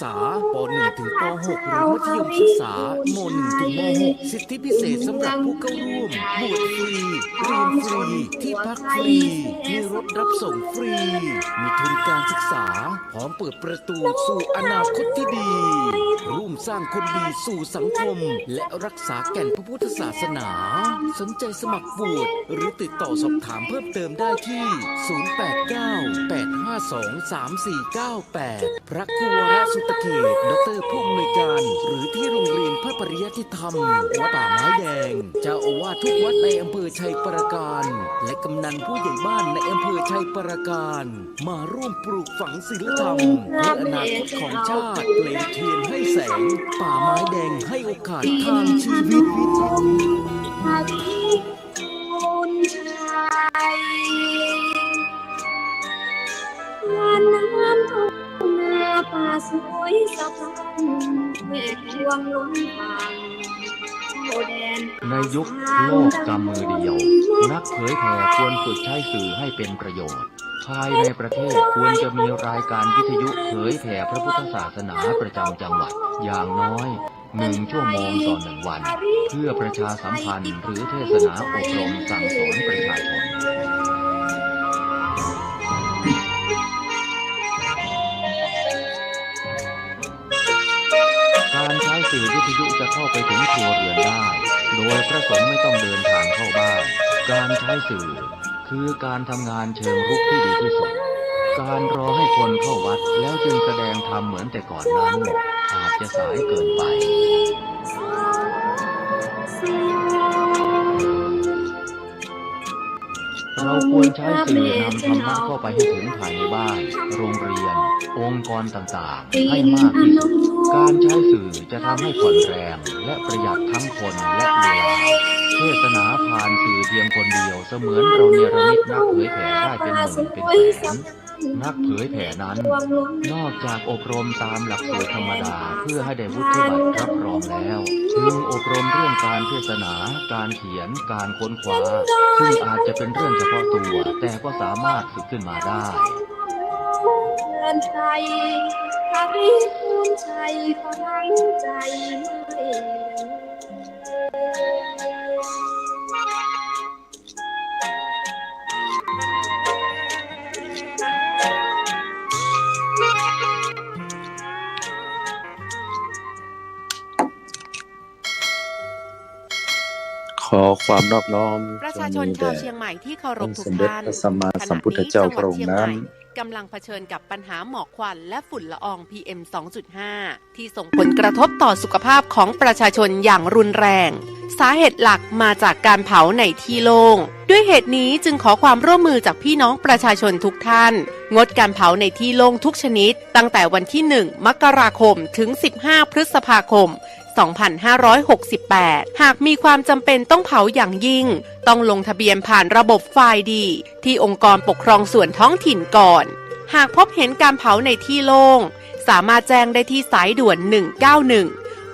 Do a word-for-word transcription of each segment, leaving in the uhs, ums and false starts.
ษา ป.หนึ่ง ถึง ป.หก หรือมัธยมศึกษา ม.หนึ่ง ถึง ม.หก สิทธิพิเศษสำหรับผู้เข้าร่วม บวชฟรี เรียนฟรี ที่พักฟรี มีรถรับส่งฟรี มีทุนการศึกษา พร้อมเปิดประตูสู่อนาคตที่ดี ร่วมสร้างคนดีสู่สังคม และรักษาแก่นพระพุทธศาสนา สนใจสมัครบวช หรือติดต่อสอบถามเพิ่มเติมได้ที่ ศูนย์ แปด เก้า แปด ห้า สอง สาม สี่ เก้า แปด พระครูวรสุตเขต ด็อกเตอร์ ผู้อำนวยการ หรือที่โรงเรียนพระปริยัติธรรม วัดป่าไม้แดง เจ้าอาวาสทุกวัดในอำเภอชัยปราการ และกำนัลผู้ใหญ่บ้านในอำเภอชัยปราการ มาร่วมปลูกฝังศีลธรรม เพื่ออนาคตของชาติ เปล่งเทียนให้แสง ป่าไม้แดงให้โอกาสทางชีวิต ในยุคโลกกำมือเดียว นักเผยแผ่ควรฝึกใช้สื่อให้เป็นประโยชน์ ภายในประเทศควรจะมีรายการวิทยุเผยแผ่พระพุทธศาสนาประจำจังหวัด อย่างน้อยหนึ่งชั่วโมงต่อหนึ่งวัน เพื่อประชาสัมพันธ์หรือเทศนาอบรมสั่งสอนประชาชน การใช้สื่อวิทยุจะเข้าไปถึงครัวเรือนได้ โดยพระสงฆ์ไม่ต้องเดินทางเข้าบ้าน การใช้สื่อคือการทำงานเชิงรุกที่ดีที่สุด การรอให้คนเข้าวัดแล้วจึงแสดงธรรมเหมือนแต่ก่อนนั้น อาจจะสายเกินไป เราควรใช้สื่อนำธรรมะเข้าไปให้ถึงภายในบ้าน โรงเรียน องค์กรต่างๆ ให้มากที่สุด การใช้สื่อจะทำให้ผ่อนแรง และประหยัดทั้งคนและเวลา เทศนาผ่านสื่อเพียงคนเดียว เสมือนเราเนรมิตนักเผยแผ่ได้เป็นหมื่นเป็นแสน นักเผยแผ่นั้น นอกจากอบรมตามหลักสูตรธรรมดาเพื่อให้ได้วุฒิบัตรรับรองแล้ว จึงอบรมเรื่องการเทศนา การเขียน การค้นคว้า ซึ่งอาจจะเป็นเรื่องเฉพาะตัว แต่ก็สามารถฝึกขึ้นมาได้ ขอความนอบน้อม ประชาชนชาวเชียงใหม่ที่เคารพทุกท่าน องค์สมเด็จพระสัมมาสัมพุทธเจ้าพระองค์นั้น ขณะนี้จังหวัดเชียงใหม่กำลังเผชิญกับปัญหาหมอกควันและฝุ่นละออง พีเอ็ม สองจุดห้า ที่ส่งผลกระทบต่อสุขภาพของประชาชนอย่างรุนแรง สาเหตุหลักมาจากการเผาในที่โล่ง ด้วยเหตุนี้จึงขอความร่วมมือจากพี่น้องประชาชนทุกท่าน งดการเผาในที่โล่งทุกชนิด ตั้งแต่วันที่ หนึ่ง มกราคม ถึง สิบห้า พฤษภาคม สองพันห้าร้อยหกสิบแปด หากมีความจำเป็นต้องเผาอย่างยิ่ง ต้องลงทะเบียนผ่านระบบ ไฟล์ดี ที่องค์กรปกครองส่วนท้องถิ่นก่อน หากพบเห็นการเผาในที่โล่ง สามารถแจ้งได้ที่สายด่วน หนึ่งเก้าหนึ่ง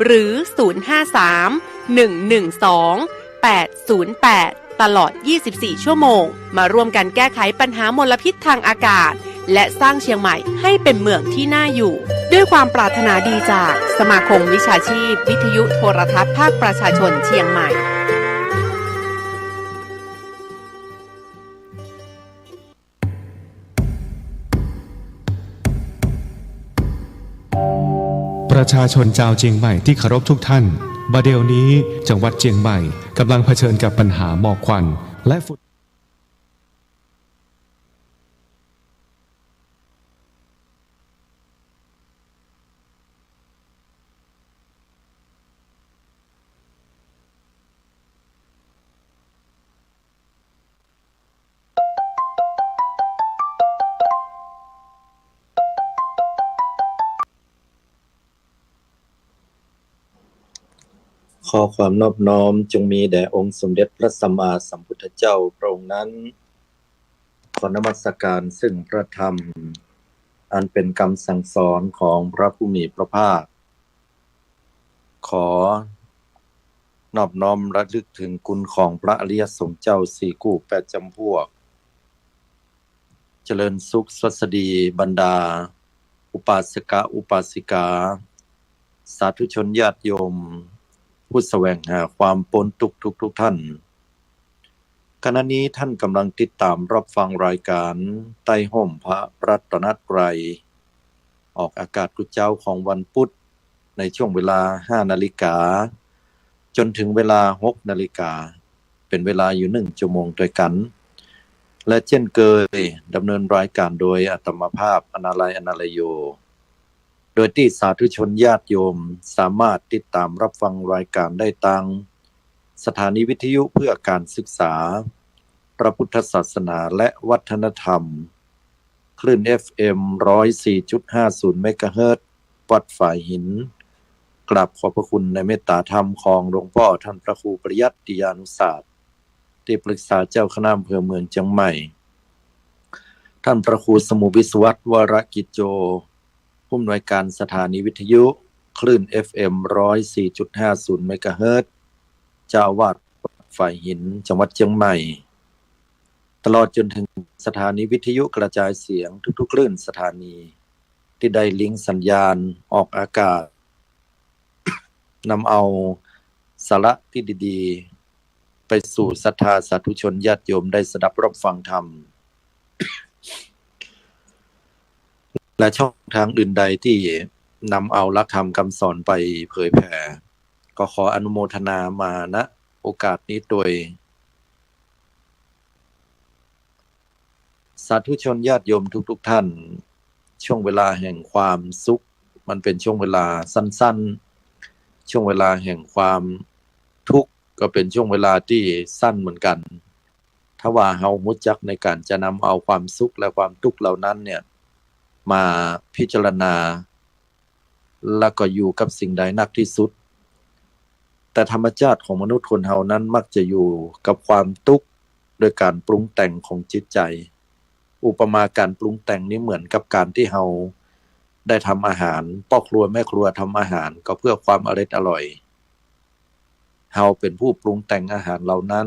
หรือ ศูนย์ห้าสาม หนึ่งหนึ่งสอง แปดศูนย์แปด ตลอด ยี่สิบสี่ ชั่วโมง มาร่วมกันแก้ไขปัญหามลพิษทางอากาศ และสร้างเชียงใหม่ให้เป็นเมืองที่น่าอยู่ ด้วยความปรารถนาดีจากสมาคมวิชาชีพวิทยุโทรทัศน์ภาคประชาชนเชียงใหม่ ประชาชนจาวเจียงใหม่ตี้เคารพทุกท่าน บ่าเดี่ยวนี้จังหวัดเจียงใหม่กำลังเผชิญกับปัญหาหมอกควันและฝุ่น ขอความนอบน้อมจงมีแด่องค์สมเด็จพระสัมมาสัมพุทธเจ้าพระองค์นั้น ขอนมัสการซึ่งพระธรรม อันเป็นคำสั่งสอนของพระผู้มีพระภาค ขอนอบน้อมระลึกถึงคุณของพระอริยสงฆ์เจ้าสี่คู่แปดจำพวก เจริญสุขสวัสดีบรรดา อุปาสกะอุปาสิกา สาธุชนญาติโยม ผู้แสวงหาความป๊นตุ๊กข์ทุกๆ ท่าน ขณะนี้ท่านกำลังติดตามรับฟังรายการใต้ฮ่มพระรัตนตรัย ออกอากาศกู้เจ๊าของวันพุธ ในช่วงเวลา ห้านาฬิกา จนถึงเวลา หกนาฬิกา เป๋นเวลาอยู่หนึ่งชั่วโมงตวยกั๋น และเจ้นเกย ดำเนินรายการโดยอาตมาภาพ อนาลัย อนาลัยโย โดยตี้สาธุชนญาติโยมสามารถติดตามรับฟังรายการได้ตางสถานีวิทยุเพื่อการศึกษาพระพุทธศาสนาและวัฒนธรรม คลื่น เอฟเอ็ม ร้อยสี่จุดห้าศูนย์ เมกะเฮิรตซ์ วัดฝายหิน กราบขอบพระคุณในเมตตาธรรมของหลวงป้อท่านพระครูปริยัติยานุศาสตร์ ตี้ปรึกษาเจ้าคณะอำเภอเมืองเจียงใหม่ ท่านพระครูสมุห์วิศวัตร วรกิจโจ ผู้อำนวยการสถานีวิทยุ คลื่น เอฟเอ็ม ร้อยสี่จุดห้าศูนย์ เมกะเฮิรตซ์ เจ้าอาวาสวัดฝายหิน จังหวัดเจียงใหม่ ตลอดจนถึงสถานีวิทยุกระจายเสียงทุกๆ คลื่นสถานี ตี้ได้ลิงก์สัญญาณออกอากาศ นำเอาสาระตี้ดีๆ ไปสู่ศรัทธาสาธุชนญาติโยมได้สดับรับฟังธรรม และช่องทางอื่นใดตี้นำเอาหลักธรรมคำสอนไปเผยแผ่ ก็ขออนุโมทนามา ณ โอกาสนี้ตวย สาธุชนญาติโยมทุกๆ ท่าน ช่วงเวลาแห่งความสุข มันเป๋นช่วงเวลาสั้นๆ ช่วงเวลาแห่งความทุกข์ก็เป๋นช่วงเวลาตี้สั้นเหมือนกั๋น ถ้าว่าเฮาฮู้จักในก๋านจะนำเอาความสุขและความตุ๊กข์เหล่านั้นเนี่ย มาพิจารณา แล้วก็อยู่กับสิ่งใดนักที่สุด แต่ธรรมชาติของมนุษย์คนเฮานั้นมักจะอยู่กับความตุ๊กข์โดยก๋านปรุงแต่งของจิตใจ๋ อุปมาก๋านปรุงแต่งนี้เหมือนกับก๋านตี้เฮาได้ทำอาหาร ป้อครัวแม่ครัวทำอาหารก็เพื่อความอร็ดอร่อย เฮาเป๋นผู้ปรุงแต่งอาหารเหล่านั้น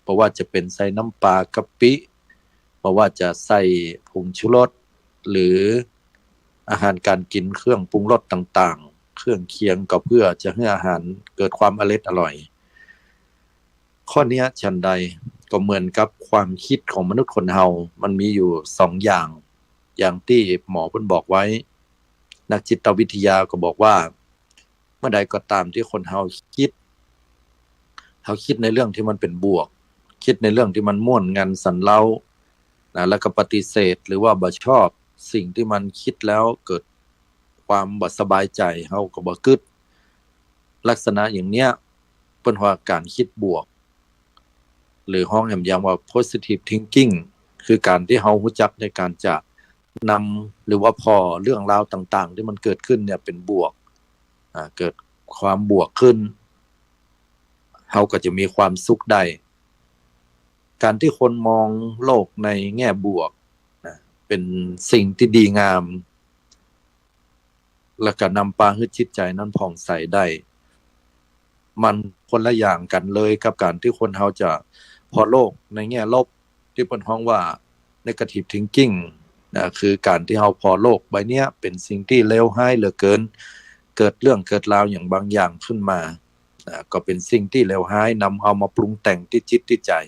บ่ว่าจะเป๋นใส่น้ำปลากะปิ บ่ว่าจะใส่ผงชูรส หรืออาหารก๋านกิ๋น เครื่องปรุงรสต่างๆ เครื่องเคียง ก็เพื่อจะหื้ออาหารเกิดความอร็ดอร่อย ข้อเนี้ยฉันใด ก็เหมือนกับความกึ๊ดของมนุษย์คนเฮา มันมีอยู่สองอย่าง อย่างตี้หมอเปิ้นบอกไว้ นักจิตวิทยาก็บอกว่า เมื่อใดก็ต๋ามตี้คนเฮากึ๊ด เฮากึ๊ดในเรื่องตี้มันเป๋นบวก กึ๊ดในเรื่องตี้มันม่วนงันสันเล้า นะ แล้วก็ปฏิเสธหรือว่าบ่ชอบสิ่งตี้มันกึ๊ดแล้วเกิดความบ่สบายใจ๋ เฮาก็บ่กึ๊ด ลักษณะอย่างเนี้ย เปิ้นว่าก๋านกึ๊ดบวก หรือฮ้องแหมยามว่า positive thinking คือก๋านตี้เฮาฮู้จักในก๋านจะนำ หรือว่าผ่อเรื่องราวต่างๆ ตี้มันเกิดขึ้นเนี่ยเป๋นบวก อ่า เกิดความบวกขึ้น เฮาก็จะมีความสุขได้ ก๋านตี้คนมองโลกในแง่บวกนะ เป๋นสิ่งตี้ดีงาม แล้วก็นำปาหื้อจิตใจ๋นั้นผ่องใสได้ มันคนละอย่างกั๋นเลยกับก๋านตี้คนเฮาจะผ่อโลกในแง่ลบ ตี้เปิ้นฮ้องว่า negative thinking นะ คือก๋านตี้เฮาผ่อโลกใบเนี้ยเป๋นสิ่งตี้เลวฮ้ายเหลือเกิน เกิดเรื่องเกิดราวอย่างบางอย่างขึ้นมา นะ ก็เป๋นสิ่งตี้เลวฮ้าย นำเอามาปรุงแต่งตี้จิตตี้ใจ๋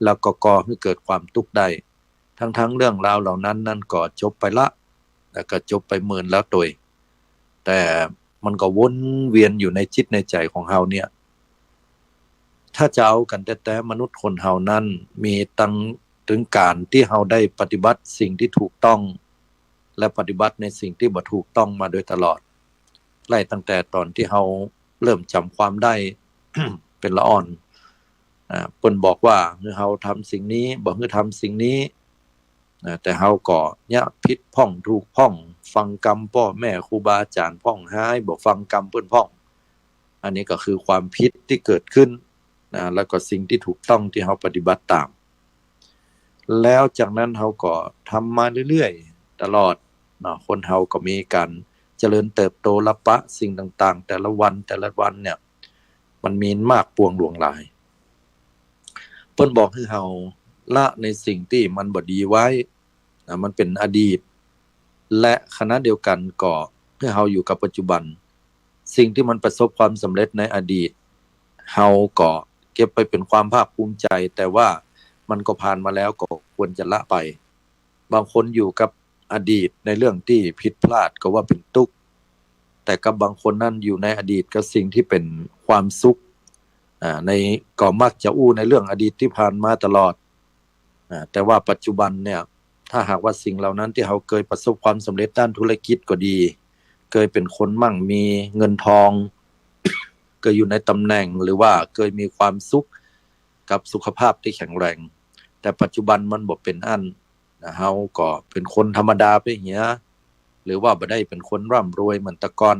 แล้วก็ก่อหื้อเกิดความตุ๊กข์ได้ ทั้งๆ เรื่องราวเหล่านั้นนั่นก็จบไปละ แล้วก็จบไปเมินแล้วตวย แต่มันก็วนเวียนอยู่ในจิตในใจ๋ของเฮาเนี่ย ถ้าจะเอากั๋นแต๊ๆ มนุษย์คนเฮานั้นมีตัง เถิงก๋านตี้เฮาได้ปฏิบัติสิ่งตี้ถูกต้อง และปฏิบัติในสิ่งตี้บ่ถูกต้องมาโดยตลอด ไล่ตั้งแต่ต๋อนตี้เฮาเริ่มจ๋ำความได้ เป๋นละอ่อน อ่า เปิ้นบอกว่าหื้อเฮาทำสิ่งนี้ บ่หื้อทำสิ่งนี้ นะ แต่เฮาก็เยียะผิดพ่องถูกพ่อง ฟังกำป้อแม่ครูบาอาจ๋ารย์พ่องฮ้าย บ่ฟังกำเปิ้นพ่อง อันนี้ก็คือความผิดตี้เกิดขึ้น นะ แล้วก็สิ่งตี้ถูกต้องตี้เฮาปฏิบัติต๋าม แล้วจากนั้นเฮาก็ทำมาเรื่อยๆ ตลอด เนาะ คนเฮาก็มีก๋านเจริญเติบโต ละปะสิ่งต่างๆ แต่ละวัน แต่ละวันเนี่ย มันมีมากปวงหลวงหลาย เปิ้นบอกหื้อเฮาละในสิ่งตี้มันบ่ดีไว้ นะ มันเป๋นอดีต และขณะเดียวกั๋นก็หื้อเฮาอยู่กับปัจจุบัน สิ่งตี้มันประสบความสำเร็จในอดีต เฮาก็เก็บไปเป๋นความภาคภูมิใจ๋ แต่ว่ามันก็ผ่านมาแล้ว ก็ควรจะละไป บางคนอยู่กับอดีตในเรื่องตี้ผิดพลาดก็ว่าเป๋นตุ๊กข์ แต่กับบางคนนั้นอยู่ในอดีตกับสิ่งตี้เป๋นความสุข อ่า ใน ก็มักจะอู้ในเรื่องอดีตตี้ผ่านมาตลอด อ่า แต่ว่าปัจจุบันเนี่ย ถ้าหากว่าสิ่งเหล่านั้นตี้เฮาเกยประสบความสำเร็จด้านธุรกิจก็ดี เกยเป๋นคนมั่งมีเงินทอง เกยอยู่ในตำแหน่ง หรือว่าเกยมีความสุขกับสุขภาพตี้แข็งแรง แต่ปัจจุบันมันบ่เป๋นอั้นนะ เฮาก็เป๋นคนธรรมดาไปเหีย หรือว่าบ่ได้เป๋นคนร่ำรวยเหมือนแต่ก่อน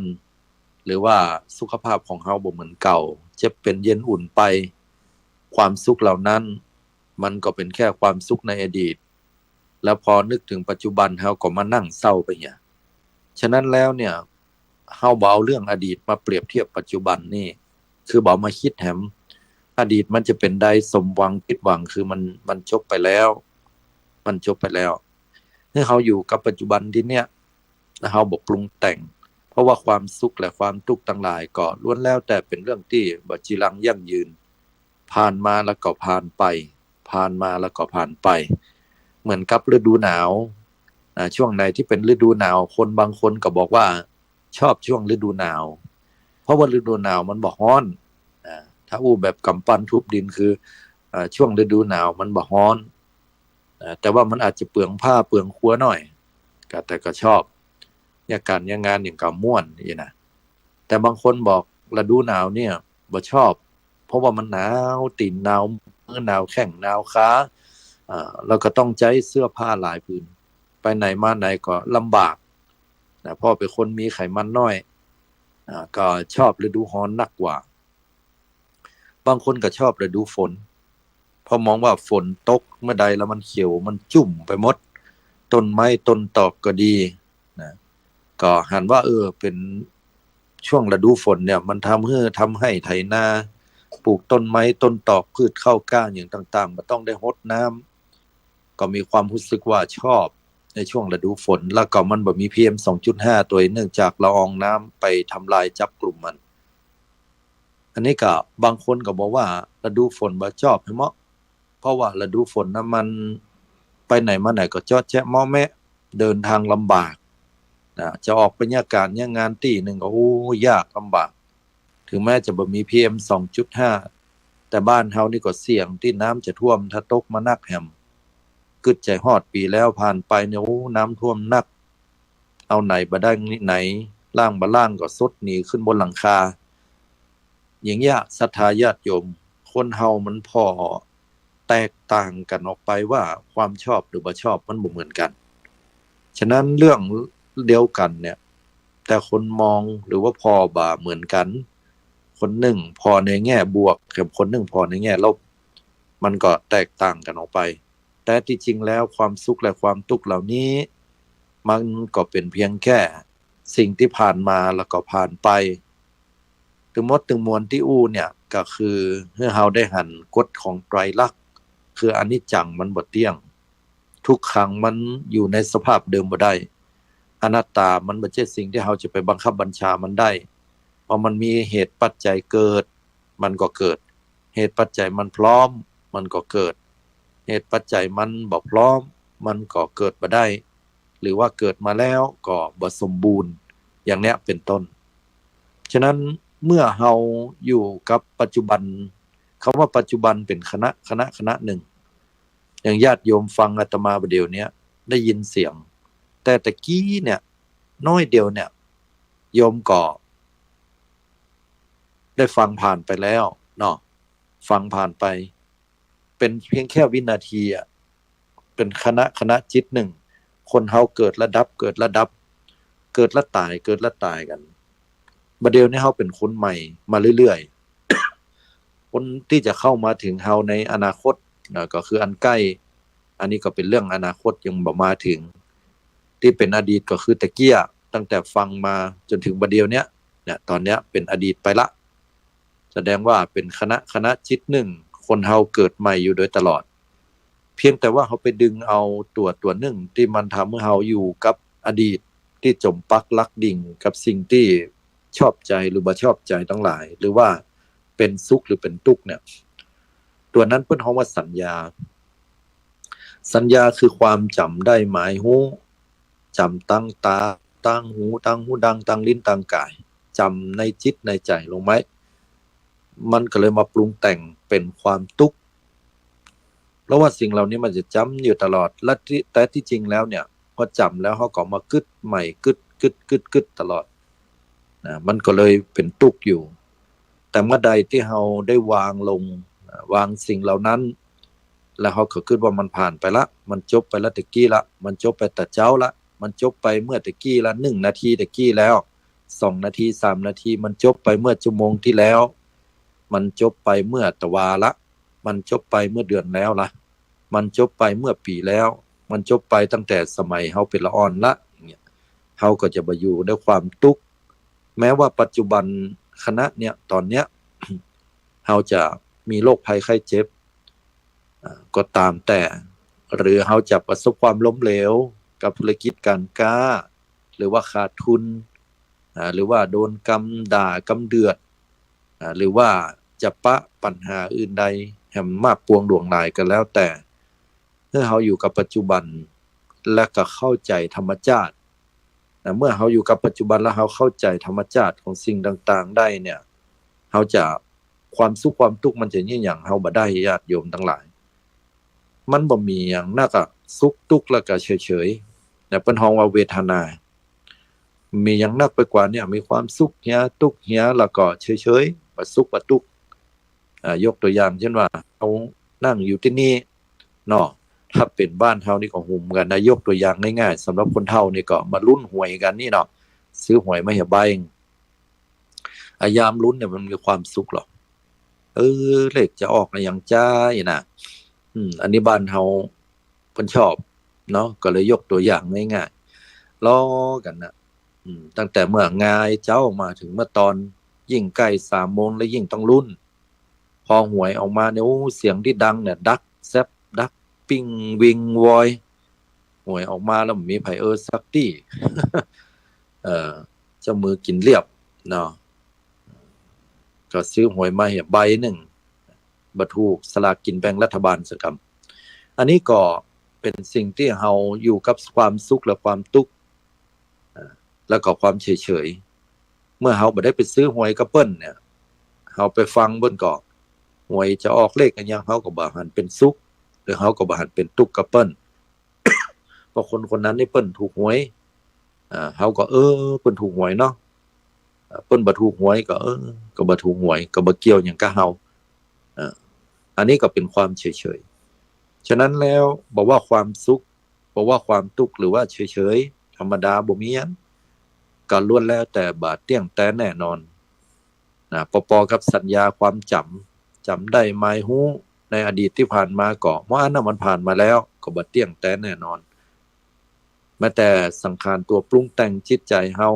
หรือว่าสุขภาพของเฮาบ่เหมือนเก่า เจ็บเป๋นเย็นอุ่นไป ความสุขเหล่านั้น มันก็เป๋นแค่ความสุขในอดีต แล้วพอนึกถึงปัจจุบัน เฮาก็มานั่งเศร้าไปเหีย ฉะนั้นแล้วเนี่ย เฮาบ่เอาเรื่องอดีตมาเปรียบเทียบปัจจุบันนี่ คือบ่เอามาคิดแหม อดีตมันจะเป๋นใด สมหวังผิดหวัง คือมัน มันจบไปแล้ว มันจบไปแล้ว หื้อเฮาอยู่กับปัจจุบันตี้เนี่ย แล้วเฮาบ่ปรุงแต่ง เพราะว่าความสุขและความตุ๊กข์ตังหลายก็ล้วนแล้วแต่เป๋นเรื่องตี้บ่จีรังยั่งยืน ผ่านมาแล้วก็ผ่านไป ผ่านมาแล้วก็ผ่านไป เหมือนกับฤดูหนาว อ่า ช่วงไหนตี้เป๋นฤดูหนาว คนบางคนก็บอกว่าชอบช่วงฤดูหนาว เพราะว่าฤดูหนาวมันบ่ฮ้อน อ่า ถ้าอู้แบบกำปั้นทุบดินคือ อ่า ช่วงฤดูหนาวมันบ่ฮ้อน อ่า แต่ว่ามันอาจจะเปลืองผ้าเปลืองครัวหน่อย ก็ แต่ก็ชอบ เยียะก๋านเยียะงานหยังก็ม่วนนี่นะ แต่บางคนบอกฤดูหนาวเนี่ยบ่ชอบ เพราะว่ามันหนาวตี๋นหนาวมือหนาวแข้งหนาวขา อ่า แล้วก็ต้องใจ๊เสื้อผ้าหลายผืน ไปไหนมาไหนก็ลำบากนะ เพราะเป๋นคนมีไขมันน้อย อ่า ก็ชอบฤดูฮ้อนนักกว่า บางคนก็ชอบฤดูฝน เพราะมองว่าฝนตกเมื่อใดแล้วมันเขียวมันจุ่มไปหมด ต้นไม้ต้นตอกก็ดีนะ ก็หันว่า เออ เป๋นช่วงฤดูฝนเนี่ย มันทำหื้อ ทำไฮ่ไถนา ปลูกต้นไม้ต้นตอก พืชเข้ากล้าหยังต่างๆ บ่ต้องได้ฮดน้ำ ก็มีความฮู้สึกว่าชอบในช่วงฤดูฝน แล้วก็มันบ่มี PM สองจุดห้า ตวย เนื่องจากละอองน้ำไปทำลายจับกลุ่มมัน อันนี้ก็บางคนก็บอกว่าฤดูฝนบ่ชอบแหมเนาะ เพราะว่าฤดูฝนนะมันไปไหนมาไหนก็เจาะแจ๊ะเมาะแมะ เดินทางลำบากนะ จะออกไปเยียะก๋านเยียะงานตี้นึ่งก็ โอ้ ยากลำบาก ถึงแม้จะบ่มี PM สองจุดห้า แต่บ้านเฮานี่ก็เสี่ยงตี้น้ำจะท่วม ถ้าตกมานักแหม กึ๊ดใจ๋ฮอดปี๋แล้วผ่านไปเนี่ย โอ้ น้ำท่วมนัก เอาไหนบ่ได้ไหน ล้างบ่ล้างก็ซดหนีขึ้นบนหลังคา อย่างเยียะ ศรัทธาญาติโยม คนเฮามันผ่อแตกต่างกั๋นออกไปว่าความชอบหรือบ่ชอบมันบ่เหมือนกั๋น ฉะนั้นเรื่องเดียวกั๋นเนี่ย แต่คนมองหรือว่าผ่อบ่เหมือนกั๋น คนนึ่งผ่อในแง่บวก กับคนนึ่งผ่อในแง่ลบ มันก็แตกต่างกั๋นออกไป แต่ตี้จริงแล้วความสุขและความตุ๊กข์เหล่านี้ มันก็เป๋นเพียงแค่สิ่งตี้ผ่านมาแล้วก็ผ่านไป ตึงหมดตึงมวลตี้อู้เนี่ย ก็คือหื้อเฮาได้หันกฎของไตรลักษณ์ คืออนิจจังมันบ่เตี้ยง ทุกขังมันอยู่ในสภาพเดิมบ่ได้ อนัตตามันบ่ใจ้สิ่งตี้เฮาจะไปบังคับบัญชามันได้ เพราะมันมีเหตุปัจจัยเกิด มันก็เกิด เหตุปัจจัยมันพร้อม มันก็เกิด เหตุปัจจัยมันบ่พร้อม มันก็เกิดบ่ได้ หรือว่าเกิดมาแล้วก็บ่สมบูรณ์ อย่างเนี้ยเป๋นต้น ฉะนั้นเมื่อเฮาอยู่กับปัจจุบัน กำว่าปัจจุบันเป๋นขณะ ขณะ ขณะนึ่ง อย่างญาติโยมฟังอาตมาบ่าเดี่ยวเนี้ยได้ยินเสียง แต่ตะกี้เนี่ย น้อยเดียวเนี่ย โยมก็ได้ฟังผ่านไปแล้วเนาะ ฟังผ่านไป เป๋นเพียงแค่วินาทีอะ เป๋นขณะ ขณะจิตนึ่ง คนเฮาเกิดและดับ เกิดและดับ เกิดและต๋าย เกิดและต๋ายกั๋น บ่าเดี่ยวนี้เฮาเป๋นคนใหม่มาเรื่อยๆ คนตี้จะเข้ามาถึงเฮาในอนาคตนะ ก็คืออันใก้ อันนี้ก็เป๋นเรื่องอนาคตยังบ่มาถึง ตี้เป๋นอดีตก็คือตะเกียะ ตั้งแต่ฟังมาจ๋นถึงบ่าเดี่ยวเนี้ย เนี่ย ต๋อนเนี้ยเป๋นอดีตไปละ แสดงว่าเป๋นขณะ ขณะจิตนึ่ง คนเฮาเกิดใหม่อยู่โดยตลอด เพียงแต่ว่าเฮาไปดึงเอาตั๋วตั๋วนึ่งตี้มันทำหื้อเฮาอยู่กับ อดีตตี้จ๋มปักหลักดิ่งกับสิ่งตี้ชอบใจ๋หรือบ่ชอบใจ๋ตังหลาย หรือว่าเป๋นสุขหรือเป๋นตุ๊กเนี่ย ตั๋วนั้นเปิ้นฮ้องว่าสัญญา สัญญาคือความจ๋ำได้หมายฮู้ จ๋ำตางต๋า ตางหู ตางฮูดัง ตางลิ้น ตางก๋าย จ๋ำในจิตในใจ๋ลงไป มันก็เลยมาปรุงแต่งเป๋นความตุ๊ก เพราะว่าสิ่งเหล่านี้มันจะจ๋ำอยู่ตลอด และตี้ แต่ตี้จริงแล้วเนี่ย พอจ๋ำแล้วเฮาก็เอามากึ๊ดใหม่ กึ๊ด กึ๊ด กึ๊ด กึ๊ดตลอดนะ มันก็เลยเป๋นตุ๊กอยู่ แต่เมื่อใดตี้เฮาได้วางลง วางสิ่งเหล่านั้น แล้วเฮาก็กึ๊ดว่ามันผ่านไปละ มันจบไปละตะกี้ละ มันจบไปแต่เจ๊าละ มันจบไปเมื่อตะกี้ละ นึ่งนาทีตะกี้แล้ว สองนาที สามนาที มันจบไปเมื่อชั่วโมงตี้แล้ว มันจบไปเมื่อตะวาละ มันจบไปเมื่อเดือนแล้วละ มันจบไปเมื่อปี๋แล้ว มันจบไปตั้งแต่สมัยเฮาเป๋นละอ่อนละ อย่างเงี้ย เฮาก็จะบ่อยู่ในความตุ๊ก แม้ว่าปัจจุบันขณะเนี้ย ต๋อนเนี้ย เฮาจะมีโรคภัยไข้เจ็บ อ่า ก็ต๋ามแต่ หรือเฮาจะประสบความล้มเหลวกับธุรกิจก๋านก๊า หรือว่าขาดทุน อ่า หรือว่าโดนกำด่ากำเดือด อ่า หรือว่าจะปะปัญหาอื่นใดแหมมากปวงหลวงหลายก็แล้วแต่ เมื่อเฮาอยู่กับปัจจุบัน และก็เข้าใจ๋ธรรมจาตินะ เมื่อเฮาอยู่กับปัจจุบันแล้วเฮาเข้าใจ๋ธรรมจาติของสิ่งต่างๆ ได้เนี่ย เฮาจะ ความสุขความตุ๊กมันจะเยียะหยังเฮาบ่ได้ ญาติโยมตังหลาย มันบ่มีหยังนักอะ สุขตุ๊กแล้วก็เฉยๆ เนี่ย เปิ้นฮ้องว่าเวทนา มีหยังนักไปกว่าเนี่ย มีความสุขเหีย ตุ๊กเหีย แล้วก็เฉยๆ บ่สุขบ่ตุ๊ก อ่า ยกตั๋วอย่างเช่นว่า เฮานั่งอยู่ตี้นี่เนาะ ถ้าเป๋นบ้านเฮานี่ก็หุมกั๋นนะ ยกตั๋วอย่างง่ายๆ สำหรับคนเฒ่านี่ก็มาลุ้นหวยกั๋นนี่เนาะ ซื้อหวยมาเหียใบ อะ ยามลุ้นเนี่ยมันมีความสุขหรอก เออ เลขจะออกอะหยังจาอี้นะ อืม อันนี้บ้านเฮาเปิ้นชอบเนาะ ก็เลยยกตั๋วอย่างง่ายๆ ล้อกั๋นนะ อืม ตั้งแต่เมื่องายเจ๊ามาเถิงเมื่อตอน ยิ่งใก้สามโมงแล้วยิ่งต้องลุ้น พอหวยออกมาเนี่ย โอ้ เสียงตี้ดังเนี่ย ดักแซบ ดักปิ้งวิงวอย หวยออกมาแล้วบ่มีใผเออสักตี้ เอ่อ เจ้ามือกิ๋นเรียบเนาะ ก็ซื้อหวยมาเหียใบนึ่ง บ่ถูกสลากกิ๋นแบ่งรัฐบาลสักกำ อันนี้ก็เป๋นสิ่งตี้เฮาอยู่กับความสุขและความตุ๊ก อ่า แล้วก็ความเฉยๆ เมื่อเฮาบ่ได้ไปซื้อหวยกับเปิ้นเนี่ย เฮาไปฟังเปิ้นก็ หวยจะออกเลขอะหยัง เฮาก็บ่หันเป๋นสุข หรือเฮาก็บ่หันเป๋นตุ๊กกับเปิ้น เพราะคนคนนั้นนี่เปิ้นถูกหวย อ่า เฮาก็ เออ เปิ้นถูกหวยเนาะ อ่า เปิ้นบ่ถูกหวยก็ เออ ก็บ่ถูกหวย ก็บ่เกี่ยวหยังกับเฮา อ่า อันนี้ก็เป๋นความเฉยๆ ฉะนั้นแล้ว บ่ว่าความสุข บ่ว่าความตุ๊กข์ หรือว่าเฉยๆ ธรรมดา บ่มีหยัง ก็ล้วนแล้วแต่บ่เตี้ยงแต๊แน่นอน นะ ปอๆ กับสัญญาความจ๋ำ จ๋ำได้หมายฮู้ในอดีตตี้ผ่านมาก็ เมื่ออันนั้นมันผ่านมาแล้ว ก็บ่เตี้ยงแต๊แน่นอน แม้แต่สังขารตั๋วปรุงแต่งจิตใจ๋เฮา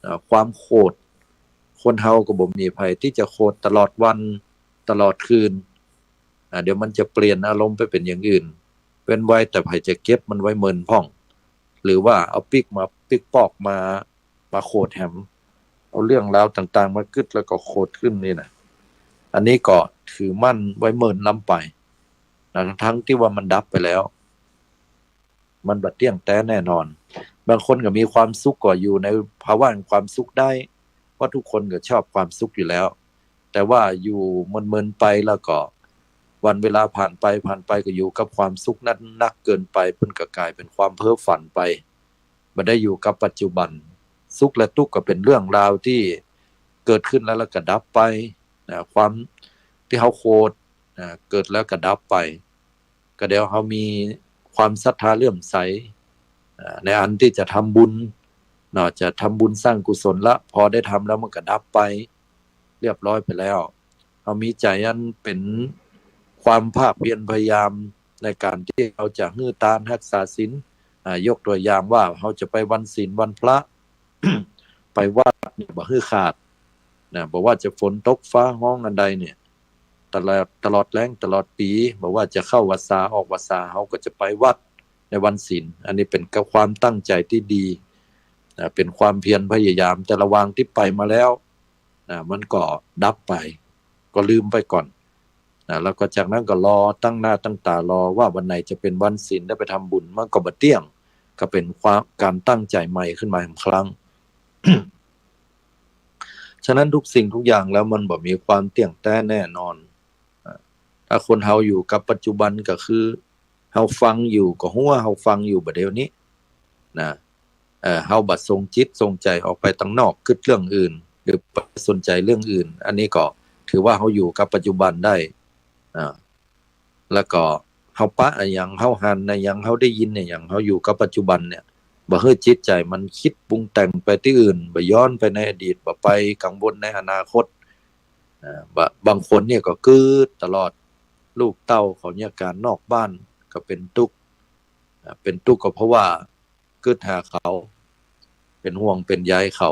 อ่า ความโขด คนเฮาก็บ่มีใผตี้จะโขดตลอดวัน ตลอดคืน อ่า เดี๋ยวมันจะเปลี่ยนอารมณ์ไปเป๋นอย่างอื่น เว้นไว้แต่ใผจะเก็บมันไว้เมินพ่อง หรือว่าเอาปิ๊กมา ปิ๊กปอกมา มาโขดแหม เอาเรื่องราวต่างๆ มากึ๊ดแล้วก็โขดขึ้นนี่นะ อันนี้ก็ถือมั่นไว้เมินล้ำไป นะ ทั้งๆ ตี้ว่ามันดับไปแล้ว มันบ่เตี้ยงแต๊แน่นอน บางคนก็มีความสุขก็อยู่ในภาวะแห่งความสุขได้ เพราะทุกคนก็ชอบความสุขอยู่แล้ว แต่ว่าอยู่เมินๆ ไปแล้วก็ วันเวลาผ่านไปผ่านไปก็อยู่กับความสุขนั้นนักเกินไป เปิ้นก็ก๋ายเป๋นความเพ้อฝันไป บ่ได้อยู่กับปัจจุบัน สุขและตุ๊กข์ก็เป๋นเรื่องราวตี้เกิดขึ้นแล้ว แล้วก็ดับไป นะ ความตี้เฮาโขด นะ เกิดแล้วก็ดับไป ก็เดี๋ยวเฮามีความศรัทธาเลื่อมใส อ่า ในอันตี้จะทำบุญ เนาะ จะทำบุญสร้างกุศลละ พอได้ทำแล้วมันก็ดับไป เรียบร้อยไปแล้ว เฮามีใจ๋อันเป๋นความภาคเพียรพยายามในก๋านตี้เฮาจะหื้อตานฮักษาศีล อ่า ยกตั๋วอย่างว่าเฮาจะไปวันศีลวันพระ ไปวัดเนี่ยบ่หื้อขาด นะ บ่ว่าจะฝนตกฟ้าฮ้องอันใดเนี่ย ตลอด ตลอดแล้งตลอดปี๋ บ่ว่าจะเข้าวัสสาออกวัสสา เฮาก็จะไปวัดในวันศีล อันนี้เป๋นกับความตั้งใจ๋ตี้ดี นะ เป๋นความเพียรพยายาม แต่ละวางตี้ไปมาแล้วนะ มันก็ดับไป ก็ลืมไปก่อนนะ แล้วก็จากนั้นก็รอ ตั้งหน้าตั้งต๋ารอว่าวันไหนจะเป๋นวันศีลได้ไปทำบุญ มันก็บ่เตี้ยง ก็เป๋นความ ก๋านตั้งใจ๋ใหม่ขึ้นมาอีกครั้ง ฉะนั้นทุกสิ่งทุกอย่างแล้วมันบ่มีความเตี้ยงแต๊แน่นอน อ่า ถ้าคนเฮาอยู่กับปัจจุบันก็คือ เฮาฟังอยู่ก็ฮู้ว่าเฮาฟังอยู่บ่าเดี่ยวนี้นะ เอ่อ เฮาบ่ส่งจิตส่งใจ๋ออกไปตังนอก กึ๊ดเรื่องอื่น หรือไปสนใจ๋เรื่องอื่น อันนี้ก็ถือว่าเฮาอยู่กับปัจจุบันได้ อ่า แล้วก็เฮาปะอะหยัง เฮาหันอะหยัง เฮาได้ยินอะหยัง เฮาอยู่กับปัจจุบันเนี่ย บ่หื้อจิตใจ๋มันกึ๊ดปรุงแต่งไปตี้อื่น บ่ย้อนไปในอดีต บ่ไปกังวลในอนาคต อ่า บะ บางคนเนี่ยก็กึ๊ดตลอด ลูกเต้าเขาเยียะก๋านนอกบ้านก็เป๋นตุ๊กข์ อ่า เป๋นตุ๊กข์ก็เพราะว่ากึ๊ดหาเขา เป๋นห่วงเป๋นใยเขา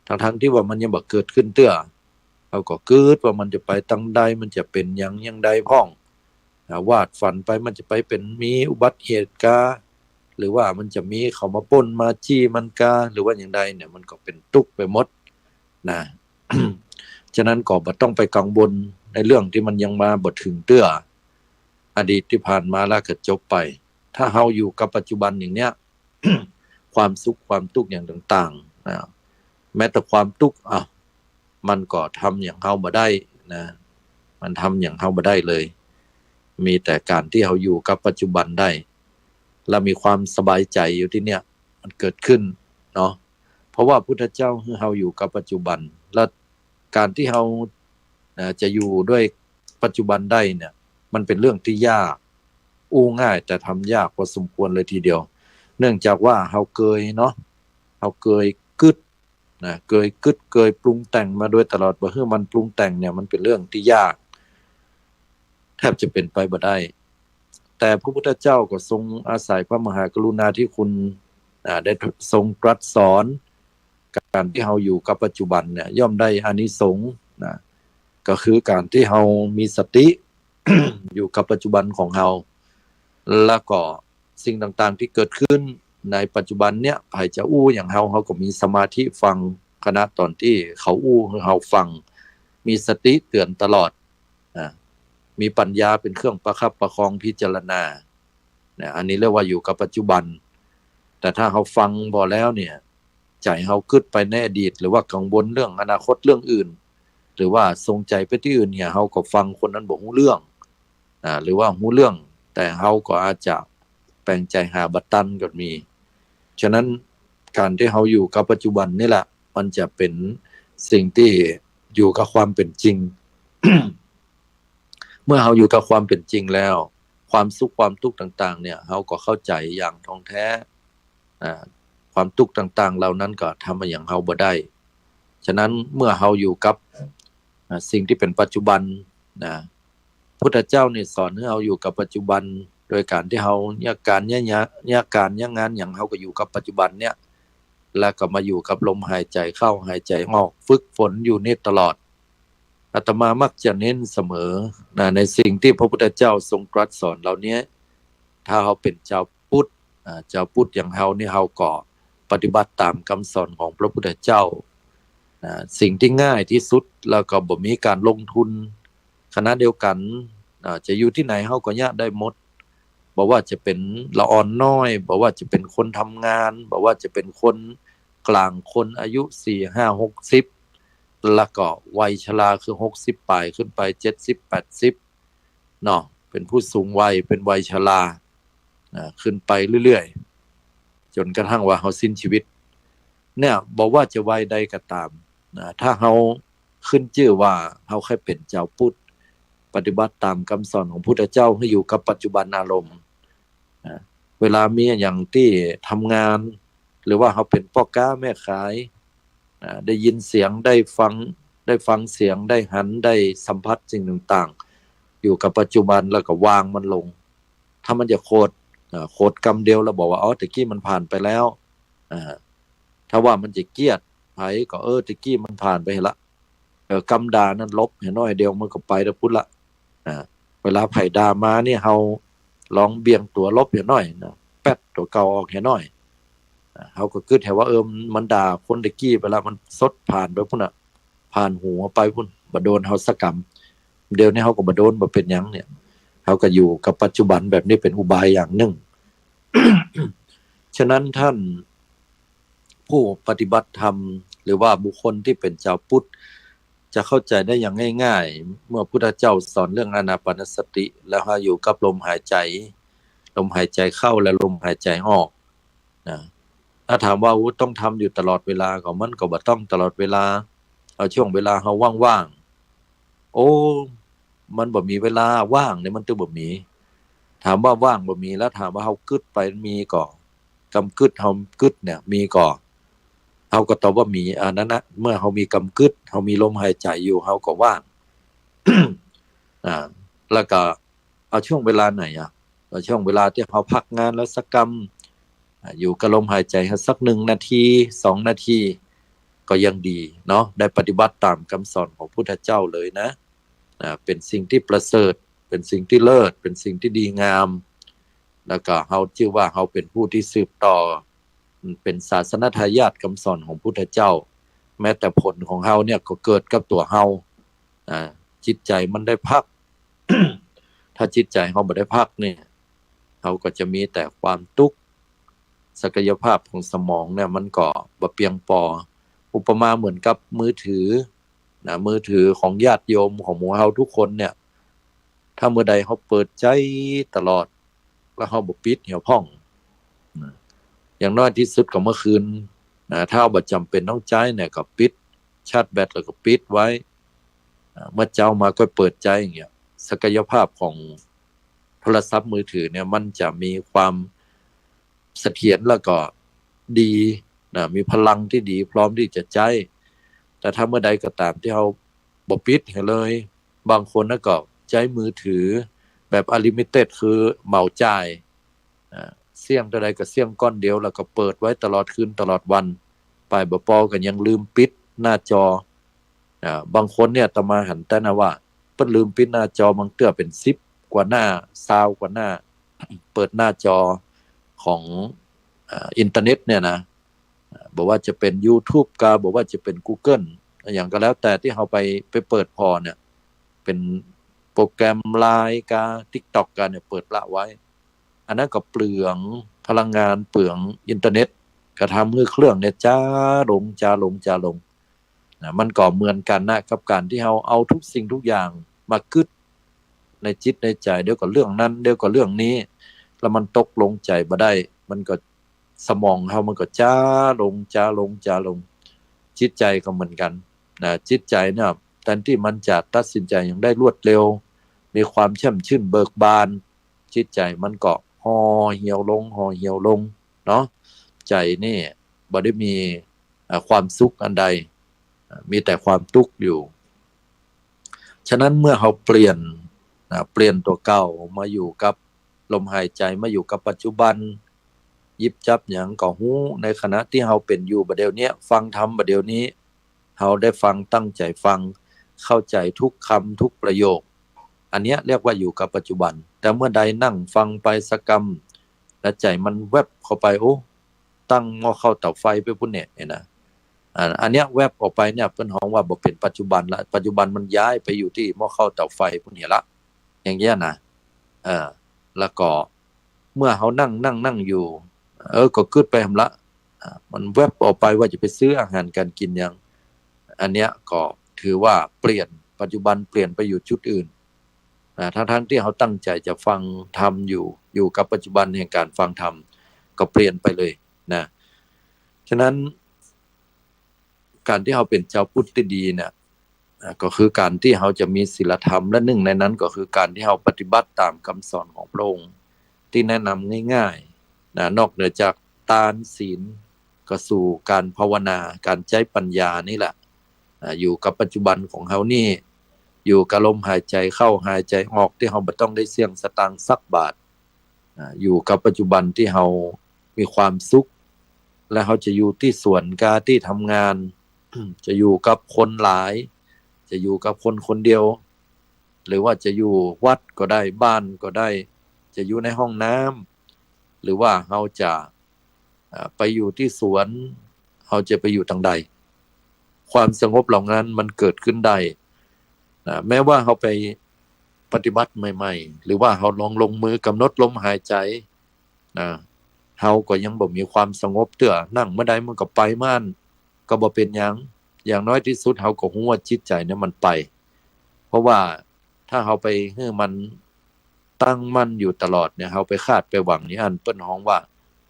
ทั้งๆ ตี้ว่ามันยังบ่เกิดขึ้นเตื้อ เขาก็กึ๊ดว่ามันจะไปตังใด มันจะเป๋นหยังอย่างใดพ่อง อ่า วาดฝันไปมันจะไปเป๋นมีอุบัติเหตุกา หรือว่ามันจะมีเขามาป้นมาจี้มันกา หรือว่าอย่างใดเนี่ย มันก็เป๋นตุ๊กข์ไปหมดนะ ฉะนั้นก็บ่ต้องไปกังวลในเรื่องตี้มันยังมาบ่เถิงเตื้อ อดีตตี้ผ่านมาแล้วก็จบไป ถ้าเฮาอยู่กับปัจจุบันอย่างเนี้ย ความสุขความตุ๊กข์อย่างต่างๆ นะ แม้แต่ความตุ๊กข์ อ่ะ มันก็ทำหยังเฮาบ่ได้นะ มันทำหยังเฮาบ่ได้เลย มีแต่ก๋านตี้เฮาอยู่กับปัจจุบันได้ และมีความสบายใจ๋อยู่ตี้เนี่ย มันเกิดขึ้นเนาะ เพราะว่าพุทธเจ้าหื้อเฮาอยู่กับปัจจุบัน และก๋านตี้เฮา นะ จะอยู่ด้วยปัจจุบันได้เนี่ย มันเป๋นเรื่องตี้ยาก อู้ง่ายแต่ทำยากพอสมควรเลยทีเดียว เนื่องจากว่าเฮาเกยเนาะ เฮาเกยกึ๊ดนะ เกยกึ๊ด เกยปรุงแต่งมาโดยตลอด บ่หื้อมันปรุงแต่งเนี่ย มันเป๋นเรื่องตี้ยาก แทบจะเป๋นไปบ่ได้ แต่พระพุทธเจ้าก็ทรงอาศัยพระมหากรุณาธิคุณ อ่า ได้ทรงตรัสสอน ก๋านตี้เฮาอยู่กับปัจจุบันเนี่ย ย่อมได้อานิสงส์นะ ก็คือก๋านตี้เฮามีสติ อยู่กับปัจจุบันของเฮา แล้วก็สิ่งต่างๆ ตี้เกิดขึ้นในปัจจุบันเนี่ย ใผจะอู้หยังเฮา เฮาก็มีสมาธิฟัง ขณะต๋อนตี้เขาอู้หื้อเฮาฟัง มีสติเตือนตลอดนะ มีปัญญาเป๋นเครื่องประคับประคองพิจารณา นะ อันนี้เรียกว่าอยู่กับปัจจุบัน แต่ถ้าเฮาฟังบ่แล้วเนี่ย ใจ๋เฮากึ๊ดไปในอดีต หรือว่ากังวลเรื่องอนาคตเรื่องอื่น หรือว่าส่งใจ๋ไปตี้อื่นเนี่ย เฮาก็ฟังคนนั้นบ่ฮู้เรื่อง อ่า หรือว่าฮู้เรื่อง แต่เฮาก็อาจจะแป๋งใจ๋หาบ่ตันก็มี ฉะนั้นก๋านตี้เฮาอยู่กับปัจจุบันนี่แหละ มันจะเป๋นสิ่งตี้อยู่กับความเป๋นจริง เมื่อเฮาอยู่กับความเป๋นจริงแล้ว ความสุขความตุ๊กข์ต่างๆ เนี่ย เฮาก็เข้าใจ๋อย่างท่องแท้ อ่า ความตุ๊กข์ต่างๆ เหล่านั้นก็ทำอะหยังเฮาบ่ได้ ฉะนั้นเมื่อเฮาอยู่กับ อ่า สิ่งตี้เป๋นปัจจุบันนะ พุทธเจ้านี่สอนหื้อเฮาอยู่กับปัจจุบัน โดยก๋านตี้เฮาเยียะก๋านเยียะงาน เยียะก๋านเยียะงานหยัง เฮาก็อยู่กับปัจจุบันเนี่ย แล้วก็มาอยู่กับลมหายใจ๋เข้าหายใจ๋ออก ฝึกฝนอยู่นี่ตลอด อาตมามักจะเน้นเสมอนะ ในสิ่งตี้พระพุทธเจ้าทรงตรัสสอนเหล่านี้ ถ้าเฮาเป๋นจาวพุทธ อ่า จาวพุทธอย่างเฮานี่ เฮาก็ปฏิบัติต๋ามกำสอนของพระพุทธเจ้า อ่า สิ่งตี้ง่ายตี้สุด แล้วก็บ่มีก๋านลงทุน ขณะเดียวกั๋น อ่า จะอยู่ตี้ไหนเฮาก็เยียะได้หมด บ่ว่าจะเป๋นละอ่อนน้อย บ่ว่าจะเป๋นคนทำงาน บ่ว่าจะเป๋นคนก๋าง คนอายุสี่ ห้า หกสิบ แล้วก็วัยชราคือหกสิบป๋ายขึ้นไป เจ็ดสิบ แปดสิบ เนาะ เป๋นผู้สูงวัย เป๋นวัยชรา อ่า ขึ้นไปเรื่อยๆ จ๋นกระทั่งว่าเฮาสิ้นชีวิต เนี่ย บ่ว่าจะวัยใดก็ต๋ามนะ ถ้าเฮาขึ้นจื้อว่าเฮาใค่เป๋นจาวพุทธ ปฏิบัติต๋ามกำสอนของพุทธเจ้า หื้ออยู่กับปัจจุบันอารมณ์นะ เวลามีอะหยังตี้ทำงาน หรือว่าเฮาเป๋นป้อก๊าแม่ขาย อ่า ได้ยินเสียง ได้ฟัง ได้ฟังเสียง ได้หัน ได้สัมผัสสิ่งต่างๆ อยู่กับปัจจุบันแล้วก็วางมันลง ถ้ามันจะโขด อ่า โขดกำเดียวแล้วบอกว่า อ๋อ ตะกี้มันผ่านไปแล้ว อ่า ถ้าว่ามันจะเกลียดใผก็ เออ ตะกี้มันผ่านไปละ เออ กำด่านั้นหลบเหียน้อยเดียวมันก็ไปตะพุ้นละ อ่า เวลาใผด่ามานี่เฮาลองเบี่ยงตั๋วหลบเหียน้อยนะ แป๊ดตั๋วเก่าออกเหียน้อย เฮาก็กึ๊ดแหมว่า เออ มันด่าคนตะกี้ไปละ มันสดผ่านไปปู๊นน่ะ ผ่านหูไปปู๊น บ่โดนเฮาสักกำ เดี๋ยวนี้เฮาก็บ่โดน บ่เป๋นหยังเนี่ย เฮาก็อยู่กับปัจจุบันแบบนี้เป๋นอุบายอย่างนึ่ง ฉะนั้นต้านผู้ปฏิบัติธรรม หรือว่าบุคคลตี้เป๋นจาวพุทธ จะเข้าใจ๋ได้อย่างง่ายๆ เมื่อพุทธเจ้าสอนเรื่องอานาปานสติ แล้วเฮาอยู่กับลมหายใจ๋ ลมหายใจ๋เข้าและลมหายใจ๋ออกนะ ถ้าถามว่า อู้ ต้องทำอยู่ตลอดเวลา ก็มันก็บ่ต้องตลอดเวลา เอาช่วงเวลาเฮาว่างๆ โอ้ มันบ่มีเวลาว่างเนี่ย มันตึงบ่มี ถามว่าว่างบ่มี แล้วถามว่าเฮากึ๊ดไปมีก่อ กำกึ๊ดเฮากึ๊ดเนี่ยมีก่อ เฮาก็ตอบว่ามี อันนั้นนะ เมื่อเฮามีกำกึ๊ด เฮามีลมหายใจ๋อยู่ เฮาก็ว่าง อ่า แล้วก็เอาช่วงเวลาไหนอะ เอาช่วงเวลาตี้เฮาพักงานแล้วสักกำ อ่า อยู่กับลมหายใจ๋เฮาสักหนึ่งนาที สองนาที ก็ยังดีเนาะ ได้ปฏิบัติต๋ามกำสอนของพุทธเจ้าเลยนะ อ่า เป๋นสิ่งตี้ประเสริฐ เป๋นสิ่งตี้เลิศ เป๋นสิ่งตี้ดีงาม แล้วก็เฮาจื้อว่าเฮาเป๋นผู้ตี้สืบต่อ เป๋นศาสนทายาทกำสอนของพุทธเจ้า แม้แต่ผลของเฮาเนี่ยก็เกิดกับตั๋วเฮา อ่า จิตใจ๋มันได้พัก ถ้าจิตใจ๋เฮาบ่ได้พักเนี่ย เฮาก็จะมีแต่ความตุ๊กข์ ศักยภาพของสมองเนี่ยมันก็บ่เปียงปอ อุปมาเหมือนกับมือถือนะ มือถือของญาติโยมของหมู่เฮาทุกคนเนี่ย ถ้าเมื่อใดเฮาเปิดใจ๊ตลอด แล้วเฮาบ่ปิดเหียพ่องนะ อย่างน้อยตี้สุดก็เมื่อคืนนะ ถ้าเฮาบ่จ๋ำเป๋นต้องใจ๊เนี่ยก็ปิด ชาร์จแบตแล้วก็ปิดไว้ อ่า เมื่อเจ๊ามาก็เปิดใจ๊อย่างเงี้ย ศักยภาพของโทรศัพท์มือถือเนี่ย มันจะมีความเสถียรแล้วก็ดีนะ มีพลังตี้ดีพร้อมตี้จะใจ๊ แต่ถ้าเมื่อใดก็ต๋ามตี้เฮาบ่ปิดเหียเลย บางคนนะก็ใจ๊มือถือแบบ unlimited คือเหมาจ่าย อ่า เสี้ยงเต้าใดก็เสี้ยงก้อนเดียว แล้วก็เปิดไว้ตลอดคืนตลอดวัน ไปบ่ปอก็ยังลืมปิดหน้าจอ อ่า บางคนเนี่ยอาตมาหันแต่นะว่า เปิ้นลืมปิดหน้าจอ บางเตื้อเป๋นสิบกว่าหน้า ซาวกว่าหน้า เปิดหน้าจอของ อ่า อินเทอร์เน็ตเนี่ยนะ อ่า บ่ว่าจะเป๋น YouTube กา บ่ว่าจะเป๋น Google อะหยังก็แล้วแต่ตี้เฮาไป ไปเปิดผ่อเนี่ย เป๋นโปรแกรม ไลน์ กา TikTok กาเนี่ย เปิดละไว้ อันนั้นก็เปลืองพลังงาน เปลืองอินเทอร์เน็ต ก็ทำหื้อเครื่องเนี่ยจ๊าลง จ๊าลง จ๊าลง นะ มันก็เหมือนกั๋นนะ กับก๋านตี้เฮาเอาทุกสิ่งทุกอย่างมากึ๊ดในจิตในใจ๋ เดี๋ยวก็เรื่องนั้น เดี๋ยวก็เรื่องนี้ แล้วมันตกลงใจ๋บ่ได้ มันก็ สมองเฮามันก็จ๊าลง จ๊าลง จ๊าลง จิตใจ๋ก็เหมือนกั๋นนะ จิตใจ๋เนี่ย แทนตี้มันจะตัดสินใจ๋หยังได้รวดเร็ว มีความแช่มชื่นเบิกบาน จิตใจ๋มันก็ห่อเหี่ยวลง ห่อเหี่ยวลงเนาะ ใจ๋นี่บ่ได้มี อ่า ความสุขอันใด อ่า มีแต่ความตุ๊กข์อยู่ ฉะนั้นเมื่อเฮาเปลี่ยนนะ เปลี่ยนตั๋วเก่ามาอยู่กับลมหายใจ๋ มาอยู่กับปัจจุบัน หยิบจับหยังก็ฮู้ ในขณะตี้เฮาเป๋นอยู่บ่าเดี่ยวเนี้ย ฟังธรรมบ่าเดี่ยวนี้ เฮาได้ฟัง ตั้งใจ๋ฟัง เข้าใจ๋ทุกกำทุกประโยค อันเนี้ยเรียกว่าอยู่กับปัจจุบัน แต่เมื่อใดนั่งฟังไปสักกำ แล้วใจ๋มันแว็บเข้าไป โอ้ ตั้งหม้อข้าวเต๋าไฟไปปู๊นเนี่ย เนี่ยนะ อ่า อันเนี้ยแว็บออกไปเนี่ย เปิ้นฮ้องว่าบ่เป๋นปัจจุบันละ ปัจจุบันมันย้ายไปอยู่ตี้หม้อข้าวเต๋าไฟปู๊นเหียละ อย่างเงี้ยนะ เออ แล้วก็เมื่อเฮานั่ง นั่ง นั่งอยู่ เออ ก็กึ๊ดไปหั้นละ อ่า มันแว็บออกไปว่าจะไปซื้ออาหารก๋านกิ๋นหยัง อันเนี้ยก็ถือว่าเปลี่ยน ปัจจุบันเปลี่ยนไปอยู่จุดอื่น อ่า ทั้งๆ ตี้เฮาตั้งใจ๋จะฟังธรรมอยู่ อยู่กับปัจจุบันแห่งก๋านฟังธรรม ก็เปลี่ยนไปเลยนะ ฉะนั้น ก๋านตี้เฮาเป๋นจาวพุทธตี้ดีเนี่ย อ่า ก็คือก๋านตี้เฮาจะมีศีลธรรม และนึ่งในนั้นก็คือก๋านตี้เฮาปฏิบัติต๋ามกำสอนของพระองค์ ตี้แนะนำง่ายๆ นะ นอกเหนือจากตาน ศีล ก็สู่ก๋านภาวนา ก๋านใจ๊ปัญญานี่แหละ อ่า อยู่กับปัจจุบันของเฮานี่ อยู่กับลมหายใจ๋เข้าหายใจ๋ออก ตี้เฮาบ่ต้องได้เสี้ยงสตางค์สักบาท อ่า อยู่กับปัจจุบันตี้เฮามีความสุข และเฮาจะอยู่ตี้สวนกาตี้ทำงาน จะอยู่กับคนหลาย จะอยู่กับคนคนเดียว หรือว่าจะอยู่วัดก็ได้ บ้านก็ได้ จะอยู่ในห้องน้ำ หรือว่าเฮาจะ อ่า ไปอยู่ตี้สวน เฮาจะไปอยู่ตางใด ความสงบเหล่านั้นมันเกิดขึ้นได้นะ แม้ว่าเฮาไปปฏิบัติใหม่ๆ หรือว่าเฮาลองลงมือกำหนดลมหายใจ๋นะ เฮาก็ยังบ่มีความสงบเตื้อ นั่งเมื่อใดมันก็ไปเมื่อนั้น ก็บ่เป๋นหยัง อย่างน้อยตี้สุดเฮาก็ฮู้ว่าจิตใจ๋เนี่ยมันไป เพราะว่าถ้าเฮาไปหื้อมันตั้งมั่นอยู่ตลอดเนี่ย เฮาไปคาดไปหวังนี่ อันเปิ้นฮ้องว่า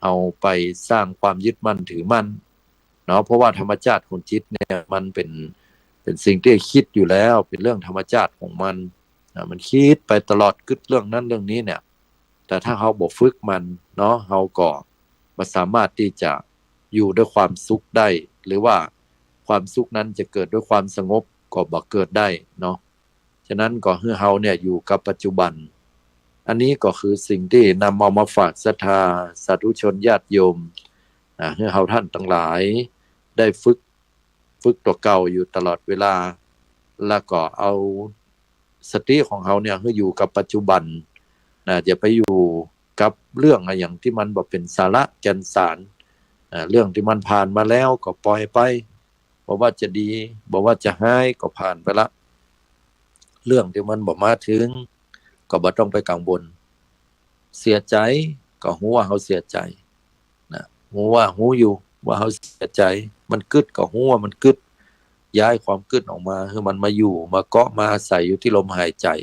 เฮาไปสร้างความยึดมั่นถือมั่นเนาะ เพราะว่าธรรมชาติของจิตเนี่ยมันเป๋น เป๋นสิ่งตี้คิดอยู่แล้ว เป๋นเรื่องธรรมชาติของมันนะ มันคิดไปตลอด กึ๊ดเรื่องนั้นเรื่องนี้เนี่ย แต่ถ้าเฮาบ่ฝึกมันเนาะ เฮาก็บ่สามารถตี้จะอยู่ด้วยความสุขได้ หรือว่าความสุขนั้นจะเกิดด้วยความสงบก็บ่เกิดได้เนาะ ฉะนั้นก็หื้อเฮาเนี่ยอยู่กับปัจจุบัน อันนี้ก็คือสิ่งตี้นำเอามาฝากศรัทธาสาธุชนญาติโยมนะ หื้อเฮาต้านตังหลายได้ฝึก ฝึกตั๋วเก่าอยู่ตลอดเวลา แล้วก็เอาสติของเฮาเนี่ยหื้ออยู่กับปัจจุบันนะ อย่าไปอยู่กับเรื่องอะหยังตี้มันบ่เป๋นสาระแก่นสารนะ เรื่องตี้มันผ่านมาแล้วก็ปล่อยไป บ่ว่าจะดี บ่ว่าจะฮ้ายก็ผ่านไปละ เรื่องตี้มันบ่มาเถิงก็บ่ต้องไปกังวล เสียใจ๋ก็ฮู้ว่าเฮาเสียใจ๋นะ ฮู้ว่า ฮู้อยู่ว่าเฮาเสียใจ๋ มันกึ๊ดก็ฮู้ว่ามันกึ๊ด ย้ายความกึ๊ดออกมา หื้อมันมาอยู่ มาเกาะ มาอาศัยอยู่ตี้ลมหายใจ๋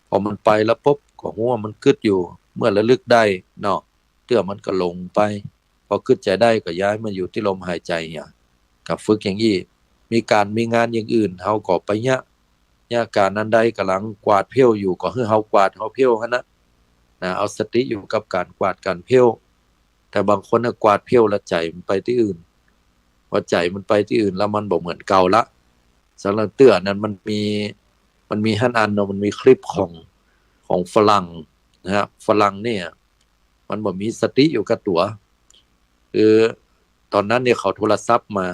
พอมันไปแล้วปุ๊บก็ฮู้ว่ามันกึ๊ดอยู่ เมื่อระลึกได้เนาะ เตื้อมันก็หลงไป พอกึ๊ดใจ๋ได้ก็ย้ายมาอยู่ตี้ลมหายใจ๋เนี่ย ก็ฝึกอย่างอี้ มีก๋านมีงานอย่างอื่น เฮาก็ไปเยียะ เยียะก๋านอันใด ก่ำลังกวาดเผี้ยวอยู่ ก็หื้อเฮากวาดเฮาเผี้ยวหั้นนะ นะ เอาสติอยู่กับก๋านกวาดก๋านเผี้ยว แต่บางคนน่ะกวาดเผี้ยวแล้วใจ๋มันไปตี้อื่น พอใจ๋มันไปตี้อื่นแล้วมันบ่เหมือนเก่าละ สำหรับเตื้อนั้นมันมี มันมีหั้นอันเนาะ มันมีคลิปของ ของฝรั่งนะฮะ ฝรั่งเนี่ย มันบ่มีสติอยู่กับตั๋ว คือต๋อนนั้นเนี่ยเขาโทรศัพท์มา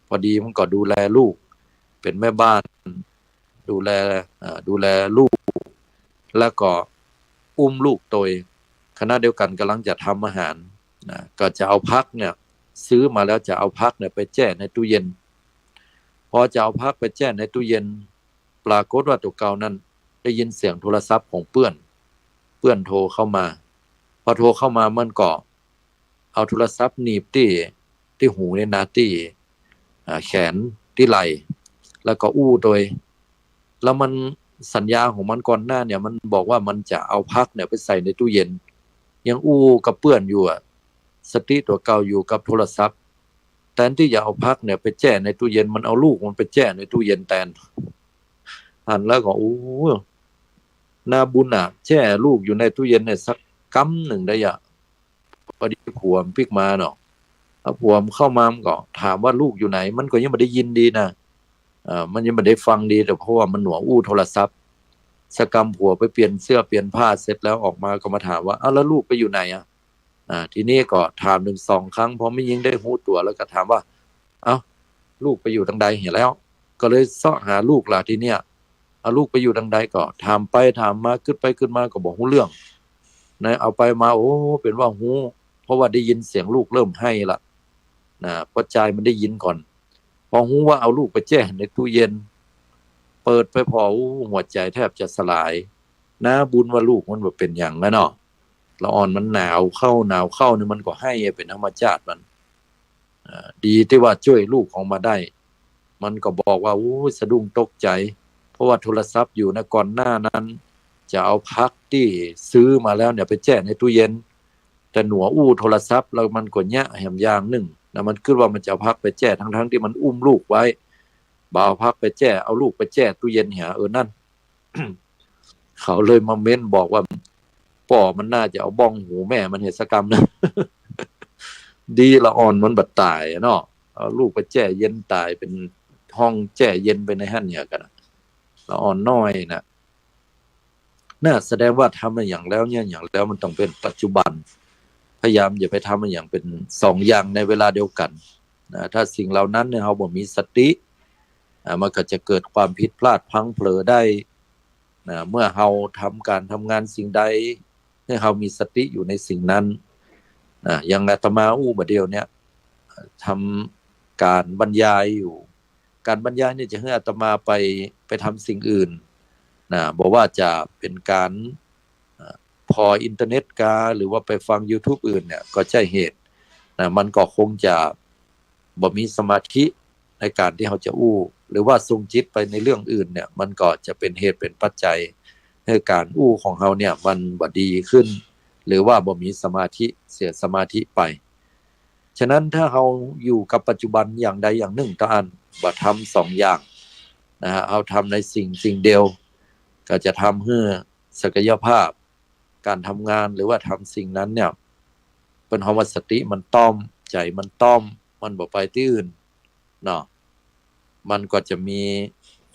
พอดีมันก็ดูแลลูก เป๋นแม่บ้าน ดูแล เอ่อ ดูแลลูก แล้วก็อุ้มลูกโตย ขณะเดียวกั๋นก่ำลังจะทำอาหารนะ ก็จะเอาผักเนี่ย ซื้อมาแล้วจะเอาผักเนี่ยไปแจ้ในตู้เย็น พอจะเอาผักไปแจ้ในตู้เย็น ปรากฏว่าตั๋วเก่านั้นได้ยินเสียงโทรศัพท์ของเปื้อน เปื้อนโทรเข้ามา พอโทรเข้ามามันก็เอาโทรศัพท์หนีบตี้ ตี้หูเนี่ยนะ ตี้ อ่า แขน ตี้ไหล่ แล้วก็อู้โตย แล้วมันสัญญาของมันก่อนหน้าเนี่ย มันบอกว่ามันจะเอาผักเนี่ยไปใส่ในตู้เย็น ยังอู้กับเปื้อนอยู่อะ สติตั๋วเก่าอยู่กับโทรศัพท์ แตนตี้จะเอาผักเนี่ยไปแจ้ในตู้เย็น มันเอาลูกมันไปแจ้ในตู้เย็นแตน หันแล้วก็ โอ้ นาบุญอะ แจ้ลูกอยู่ในตู้เย็นเนี่ยสักกำนึ่งได้อะ พอดีผัวมันปิ๊กมาเนาะ เอาผัวมันเข้ามามันก็ถามว่าลูกอยู่ไหน มันก็ยังบ่ได้ยินดีนะ เอ่อ มันยังบ่ได้ฟังดี แต่เพราะว่ามันหนัวอู้โทรศัพท์ สักกำผัวไปเปลี่ยนเสื้อเปลี่ยนผ้าเสร็จแล้วออกมาก็มาถามว่า เอ้า แล้วลูกไปอยู่ไหนอะ อ่า ทีนี้ก็ถามถึงสองครั้ง พอแม่ญิงได้ฮู้ตั๋วแล้วก็ถามว่า เอ้า ลูกไปอยู่ตางใดเหียแล้ว ก็เลยเซาะหาลูกล่ะทีเนี้ย เอาลูกไปอยู่ตางใดก็ถามไปถามมา กึ๊ดไปกึ๊ดมาก็บ่ฮู้เรื่อง นะ เอาไปมา โอ้ เป๋นว่าฮู้ เพราะว่าได้ยินเสียงลูกเริ่มไห้ละ นะ ป้อจายมันได้ยินก่อน พอฮู้ว่าเอาลูกไปแจ้ในตู้เย็น เปิดไปผ่อ โอ้ หัวใจ๋แทบจะสลาย นาบุญว่าลูกมันบ่เป๋นหยังนะเนาะ ละอ่อนมันหนาวเข้า หนาวเข้านี่มันก็ไห้เป๋นธรรมชาติมัน อ่า ดีตี้ว่าจ้วยลูกออกมาได้ มันก็บอกว่า โอ้ย สะดุ้งตกใจ๋ เพราะว่าโทรศัพท์อยู่นะ ก่อนหน้านั้น จะเอาผักตี้ซื้อมาแล้วเนี่ยไปแจ้ในตู้เย็น แต่หนัวอู้โทรศัพท์แล้วมันก็เยียะแหมอย่างนึ่งนะ มันกึ๊ดว่ามันจะเอาผักไปแจ้ ทั้งๆ ตี้มันอุ้มลูกไว้ บ่เอาผักไปแจ้ เอาลูกไปแจ้ตู้เย็นเหีย เออ นั่น เขาเลยมาเม้นบอกว่า ป้อมันน่าจะเอาบ้องหูแม่มันเหียสักกำนะ ดีละอ่อนมันบ่ต๋ายอะเนาะ เอาลูกไปแจ้เย็นต๋ายเป๋นห้องแจ้เย็นไปในหั้นเหียกั๋นนะ ละอ่อนน้อยนะ น่ะ แสดงว่าทำอะหยังแล้วเนี่ย อย่างแล้วมันต้องเป๋นปัจจุบัน พยายามอย่าไปทำอะหยังเป๋นสองอย่างในเวลาเดียวกั๋นนะ ถ้าสิ่งเหล่านั้นเนี่ยเฮาบ่มีสติ อ่า มันก็จะเกิดความผิดพลาดพลั้งเผลอได้นะ เมื่อเฮาทำก๋านทำงานสิ่งใด หื้อเฮามีสติอยู่ในสิ่งนั้น นะ อย่างอาตมาอู้บ่าเดี่ยวเนี่ย ทำก๋านบรรยายอยู่ ก๋านบรรยายเนี่ยจะหื้ออาตมาไป ไปทำสิ่งอื่นนะ บ่ว่าจะเป๋นก๋าน เอ่อ ผ่ออินเทอร์เน็ตกา หรือว่าไปฟังยูทูบอื่นเนี่ย ก็ใจ้เหตุนะ มันก็คงจะบ่มีสมาธิในก๋านตี้เฮาจะอู้ หรือว่าส่งจิตไปในเรื่องอื่นเนี่ย มันก็จะเป๋นเหตุเป๋นปัจจัยหื้อก๋านอู้ของเฮาเนี่ย มันบ่ดีขึ้น หรือว่าบ่มีสมาธิ เสียสมาธิไป ฉะนั้นถ้าเฮาอยู่กับปัจจุบันอย่างใดอย่างนึ่งเต้าอั้น บ่ทำสองอย่างนะฮะ เฮาทำในสิ่งสิ่งเดียว ก็จะทำหื้อศักยภาพก๋านทำงาน หรือว่าทำสิ่งนั้นเนี่ย เปิ้นฮ้องว่าสติมันต้อม ใจ๋มันต้อม มันบ่ไปตี้อื่นเนาะ มันก็จะมี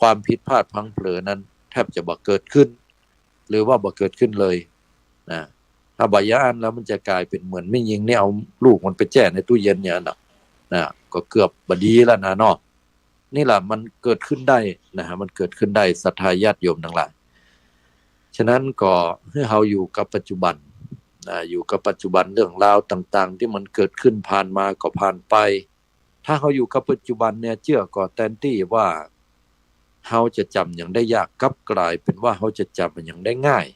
ความผิดพลาดพลั้งเผลอนั้นแทบจะบ่เกิดขึ้น หรือว่าบ่เกิดขึ้นเลยนะ ถ้าบ่อย่างอั้นแล้วมันจะก๋ายเป๋นเหมือนแม่ญิงนี่เอาลูกมันไปแจ้ในตู้เย็นเนี่ยนะ นะ ก็เกือบบ่ดีแล้วนะเนาะ นี่แหละมันเกิดขึ้นได้นะฮะ มันเกิดขึ้นได้ ศรัทธาญาติโยมตังหลาย ฉะนั้นก็หื้อเฮาอยู่กับปัจจุบันนะ อยู่กับปัจจุบัน เรื่องราวต่างๆ ตี้มันเกิดขึ้นผ่านมาก็ผ่านไป ถ้าเฮาอยู่กับปัจจุบันเนี่ย เจื้อก่อแตนตี้ว่าเฮาจะจ๋ำหยังได้ยาก กลับก๋ายเป๋นว่าเฮาจะจ๋ำหยังได้ง่าย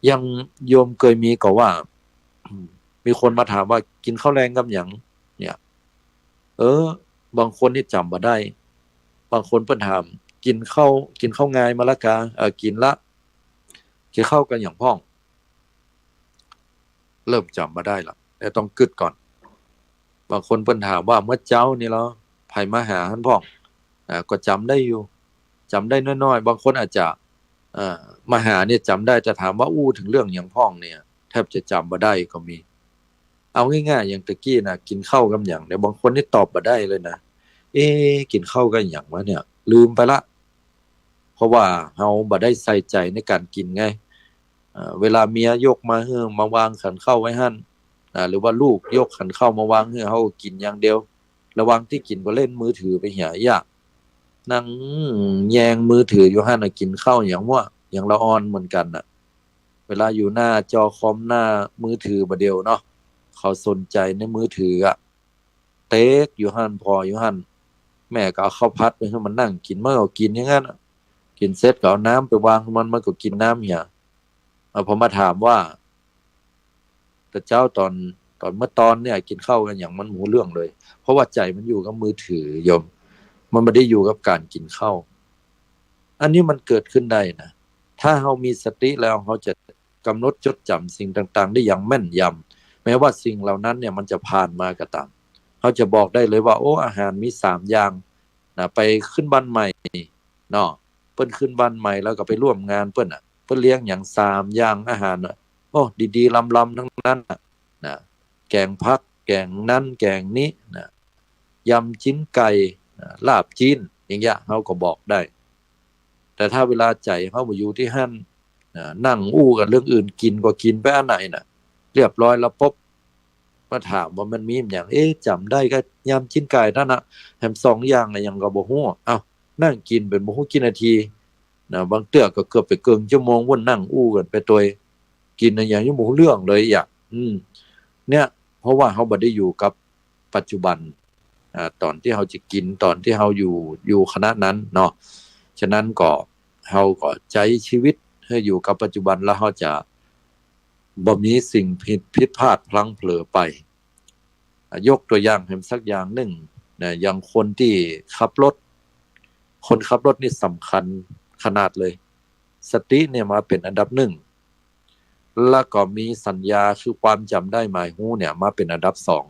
อย่างโยมเกยมีก่อว่า มีคนมาถามว่ากิ๋นข้าวแลงกับหยังเนี่ย เออ บางคนนี่จ๋ำบ่ได้ บางคนเปิ้นถาม กิ๋นข้าว กิ๋นข้าวงายมาละกา เออ กิ๋นละ กิ๋นข้าวกับหยังพ่อง เริ่มจ๋ำบ่ได้ละ แต่ต้องกึ๊ดก่อน บางคนเปิ้นถามว่าเมื่อเจ๊านี่เหรอ ใผมาหาหั้นพ่อง อ่า ก็จ๋ำได้อยู่ จ๋ำได้น้อยๆ บางคนอาจจะ เอ่อ มาหาเนี่ยจ๋ำได้ แต่ถามว่าอู้เถิงเรื่องหยังพ่องเนี่ย แทบจะจ๋ำบ่ได้ก็มี เอาง่ายๆ อย่างตะกี้นะ กิ๋นข้าวกับหยังเนี่ย บางคนนี่ตอบบ่ได้เลยนะ เอ๊ะ กิ๋นข้าวกับหยังวะเนี่ย ลืมไปละ เพราะว่าเฮาบ่ได้ใส่ใจ๋ในก๋านกิ๋นไง เอ่อ เวลาเมียยกมาหื้อ มาวางขันข้าวไว้หั้น อ่า หรือว่าลูกยกขันข้าวมาวางหื้อ เฮาก็กิ๋นอย่างเดียว ระหว่างตี้กิ๋นก็เล่นมือถือไปเหีย อย่าง นั่งแยงมือถืออยู่หั้นน่ะ กิ๋นข้าวอย่างว่า อย่างละอ่อนเหมือนกั๋นน่ะ เวลาอยู่หน้าจอคอมหน้ามือถือบ่าเดี่ยวเนาะ เขาสนใจ๋ในมือถืออะ เต๊กอยู่หั้น ผ่ออยู่หั้น แม่ก็เอาข้าวผัดไปหื้อมันนั่งกิ๋น มันก็กิ๋นอย่างนั้นน่ะ กิ๋นเสร็จก็เอาน้ำไปวางมัน มันก็กิ๋นน้ำเหีย เอา พอมาถามว่า แต่เจ๊าต๋อน ต๋อนเมื่อตอนเนี่ยกิ๋นข้าวกับหยัง มันบ่ฮู้เรื่องเลย เพราะว่าใจ๋มันอยู่กับมือถือโยม มันบ่ได้อยู่กับก๋านกิ๋นข้าว อันนี้มันเกิดขึ้นได้นะ ถ้าเฮามีสติแล้ว เฮาจะกำหนดจดจ๋ำสิ่งต่างๆ ได้อย่างแม่นยำ แม้ว่าสิ่งเหล่านั้นเนี่ยมันจะผ่านมาก็ต๋าม เฮาจะบอกได้เลยว่า โอ้ อาหารมีสามอย่างนะ ไปขึ้นบ้านใหม่เนาะ เปิ้นขึ้นบ้านใหม่แล้วก็ไปร่วมงานเปิ้นน่ะ เปิ้นเลี้ยงหยังสามอย่างอาหารน่ะ โอ้ ดีๆ ลำๆ ทั้งนั้นน่ะ นะ แก๋งผัก แก๋งนั้น แก๋งนี้นะ ยำจิ๊นไก่นะ ลาบจีน อย่างเงี้ย เฮาก็บอกได้ แต่ถ้าเวลาใจ๋เฮาบ่อยู่ตี้หั้นนะ นั่งอู้กั๋นเรื่องอื่น กิ๋นก็กิ๋นไปอันไหนน่ะ เรียบร้อยแล้วปุ๊บ มาถามว่ามันมีหยัง เอ๊ะ จ๋ำได้ก็ยำจิ๊นไก่เต้านั้นน่ะ แหมสองอย่างน่ะหยังก็บ่ฮู้ เอ้า นั่งกิ๋นเป๋นบ่ฮู้กี่นาทีนะ บางเตื้อก็เกือบไปเกิ่งชั่วโมงปู๊น นั่งอู้กั๋นไปตวย กิ๋นอะหยังยังบ่ฮู้เรื่องเลยอะ อืม เนี่ย เพราะว่าเฮาบ่ได้อยู่กับปัจจุบัน อ่า ต๋อนตี้เฮาจะกิ๋น ต๋อนตี้เฮาอยู่ อยู่ขณะนั้นเนาะ ฉะนั้นก็ เฮาก็ใจ๊ชีวิตหื้ออยู่กับปัจจุบัน แล้วเฮาจะบ่มีสิ่งผิด ผิดพลาดพลั้งเผลอไป อ่ะ ยกตั๋วอย่างหื้อสักอย่างนึ่งนะ อย่างคนตี้ขับรถ คนขับรถนี่สำคัญขนาดเลย สติเนี่ยมาเป๋นอันดับนึ่ง แล้วก็มีสัญญาคือความจ๋ำได้หมายฮู้เนี่ยมาเป๋นอันดับสอง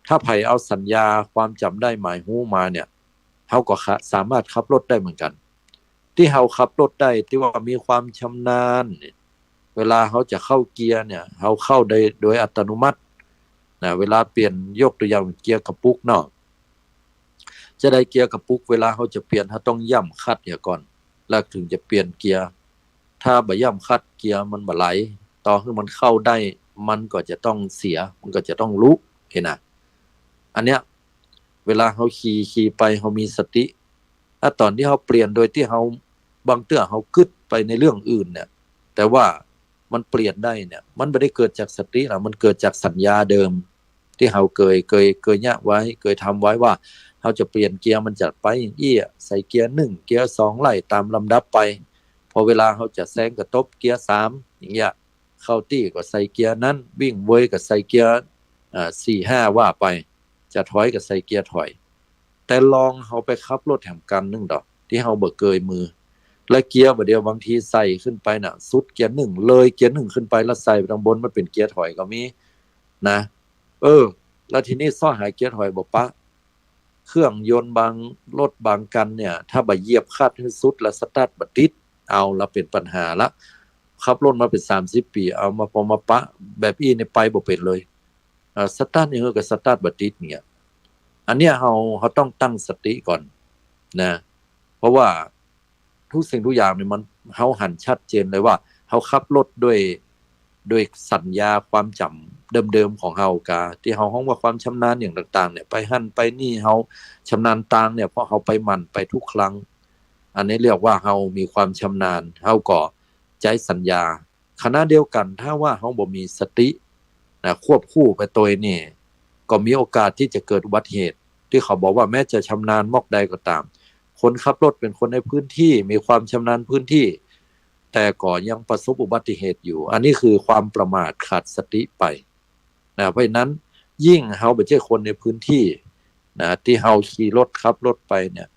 ถ้าใผเอาสัญญาความจ๋ำได้หมายฮู้มาเนี่ย เฮาก็ขะ สามารถขับรถได้เหมือนกั๋น ตี้เฮาขับรถได้ ตี้ว่ามีความชำนาญเนี่ย เวลาเฮาจะเข้าเกียร์เนี่ย เฮาเข้าได้โดยอัตโนมัตินะ เวลาเปลี่ยน ยกตั๋วอย่างเกียร์กระปุกเนาะ จะได้เกียร์กระปุก เวลาเฮาจะเปลี่ยน เฮาต้องย่ำคลัตช์เหียก่อน แล้วเถิงจะเปลี่ยนเกียร์ ถ้าบ่ย่ำคลัตช์ เกียร์มันบ่ไหล ต่อหื้อมันเข้าได้ มันก็จะต้องเสีย มันก็จะต้องลุก หันก่ะ อันเนี้ย เวลาเฮาขี่ ขี่ไป เฮามีสติ ถ้าต๋อนตี้เฮาเปลี่ยนโดยตี้เฮา บางเตื้อเฮากึ๊ดไปในเรื่องอื่นเนี่ย แต่ว่า มันเปลี่ยนได้เนี่ย มันบ่ได้เกิดจากสติหรอก มันเกิดจากสัญญาเดิม ตี้เฮาเกย เกย เกยเยียะไว้ เกยทำไว้ว่า เฮาจะเปลี่ยนเกียร์ มันจะไปอย่างอี้อะ ใส่เกียร์หนึ่ง เกียร์สอง ไล่ต๋ามลำดับไป พอเวลาเฮาจะแซงก็ตบเกียร์สาม อย่างเงี้ย เข้าตี้ก็ใส่เกียร์นั้น วิ่งเวยก็ใส่เกียร์ อ่า สี่ ห้า ว่าไป จะถอยก็ใส่เกียร์ถอย แต่ลองเฮาไปขับรถแหมกั๋นนึ่งดอก ตี้เฮาบ่เกยมือ และเกียร์บ่าเดี่ยวบางทีใส่ขึ้นไปน่ะ สุดเกียร์หนึ่ง เลยเกียร์หนึ่งขึ้นไป แล้วใส่ไปตางบน มันเป๋นเกียร์ถอยก็มีนะ เออ แล้วทีนี้เซาะหาเกียร์ถอยบ่ปะ เครื่องยนต์บาง รถบางคันเนี่ย ถ้าบ่เหยียบคลัตช์หื้อสุดแล้วสตาร์ทบ่ติด เอาละเป๋นปัญหาละ ขับรถมาเป๋นสามสิบปี๋ เอามา พอมาปะแบบอี้นี่ไปบ่เป๋นเลย เอ่อ สตาร์ทนี่หื้อก็สตาร์ทบ่ติดเนี่ย อันเนี้ยเฮา เฮาต้องตั้งสติก่อนนะ เพราะว่าทุกสิ่งทุกอย่างเนี่ยมัน เฮาหันชัดเจนเลยว่า เฮาขับรถด้วย ด้วยสัญญาความจ๋ำเดิมๆของเฮากา ตี้เฮาฮ้องว่าความชำนาญอย่างต่างๆเนี่ย ไปหั้นไปนี่ เฮาชำนาญตางเนี่ย เพราะเฮาไปหมั่นไปทุกครั้ง อันนี้เรียกว่าเฮามีความชำนาญ เฮาก็ใจ๊สัญญา ขณะเดียวกั๋น ถ้าว่าเฮาบ่มีสตินะ ควบคู่ไปตวยนี่ ก็มีโอกาสตี้จะเกิดอุบัติเหตุ ตี้เขาบอกว่าแม้จะชำนาญมอกใดก็ต๋าม คนขับรถเป๋นคนในพื้นที่ มีความชำนาญพื้นที่ แต่ก็ยังประสบอุบัติเหตุอยู่ อันนี้คือความประมาทขาดสติไปนะ เพราะฉะนั้นยิ่งเฮาบ่ใจ้คนในพื้นที่นะ ตี้เฮาขี่รถขับรถไปเนี่ย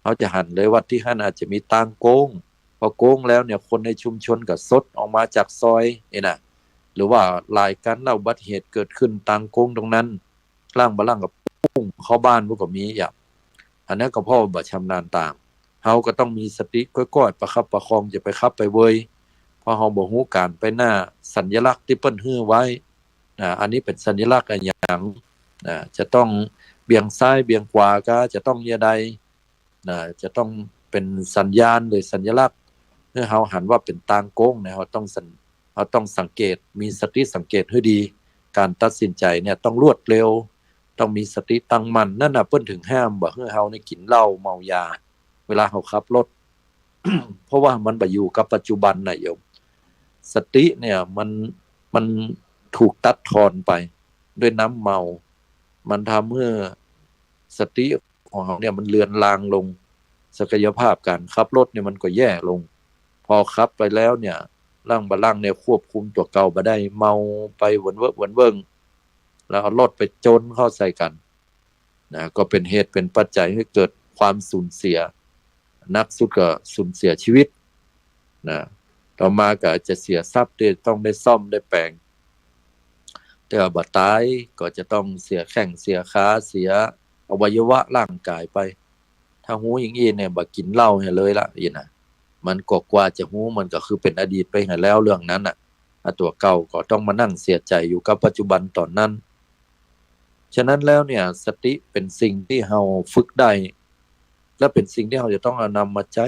เฮาจะหันเลยว่าตี้หั้นอาจจะมีตางโก๊ง พอโก๊งแล้วเนี่ย คนในชุมชนก็ซดออกมาจากซอยนี่นะ หรือว่าหลายครั้งแล้วอุบัติเหตุเกิดขึ้นตางโก๊งตรงนั้น ล่างบ่าล่างก็ปุ้งเข้าบ้านพุ้นก็มีอ่ะ อันนั้นก็เพราะว่าบ่ชำนาญตาง เฮาก็ต้องมีสติก้อยๆ ประคับประคอง จะไปขับไปเวย เพราะเฮาบ่ฮู้ก๋านไปหน้า สัญลักษณ์ตี้เปิ้นหื้อไว้นะ อันนี้เป๋นสัญลักษณ์อะหยังนะ จะต้องเบี่ยงซ้ายเบี่ยงขวาก็จะต้องเยียะใด นะ จะต้องเป๋นสัญญาณหรือสัญลักษณ์ หื้อเฮาหันว่าเป๋นตางโก๊งนะ เฮาต้องสัง- เฮาต้องสังเกต มีสติสังเกตหื้อดี ก๋านตัดสินใจ๋เนี่ยต้องรวดเร็ว ต้องมีสติตั้งมั่น นั่นน่ะเปิ้นถึงห้ามบ่หื้อเฮาเนี่ยกิ๋นเหล้าเมายา เวลาเฮาขับรถ เพราะว่ามันบ่อยู่กับปัจจุบันน่ะโยม สติเนี่ยมัน มันถูกตัดทอนไปด้วยน้ำเมา มันทำหื้อสติของเฮาเนี่ยมันเลือนลางลง ศักยภาพก๋านขับรถเนี่ยมันก็แย่ลง พอขับไปแล้วเนี่ย ล่างบ่าล่างเนี่ยควบคุมตั๋วเก่าบ่ได้ เมาไปหวนเวิ้งหวนเวิ้ง แล้วเอารถไปจนเข้าใส่กั๋นนะ ก็เป๋นเหตุเป๋นปัจจัยหื้อเกิดความสูญเสีย หนักสุดก็สูญเสียชีวิตนะ ต่อมาก็อาจจะเสียทรัพย์ตี้ต้องได้ซ่อมได้แป๋ง แต่ว่าบ่ต๋ายก็จะต้องเสียแข้งเสียขา เสียอวัยวะร่างกายไป ถ้าฮู้อย่างอี้เนี่ยบ่กิ๋นเหล้าเหียเลยละอี้นะ มันก็กว่าจะฮู้ มันก็คือเป๋นอดีตไปเหียแล้วเรื่องนั้นน่ะ อ่ะ ตั๋วเก่าก็ต้องมานั่งเสียใจ๋อยู่กับปัจจุบันต๋อนนั้น ฉะนั้นแล้วเนี่ย สติเป๋นสิ่งตี้เฮาฝึกได้ และเป๋นสิ่งตี้เฮาจะต้องเอานำมาใจ๊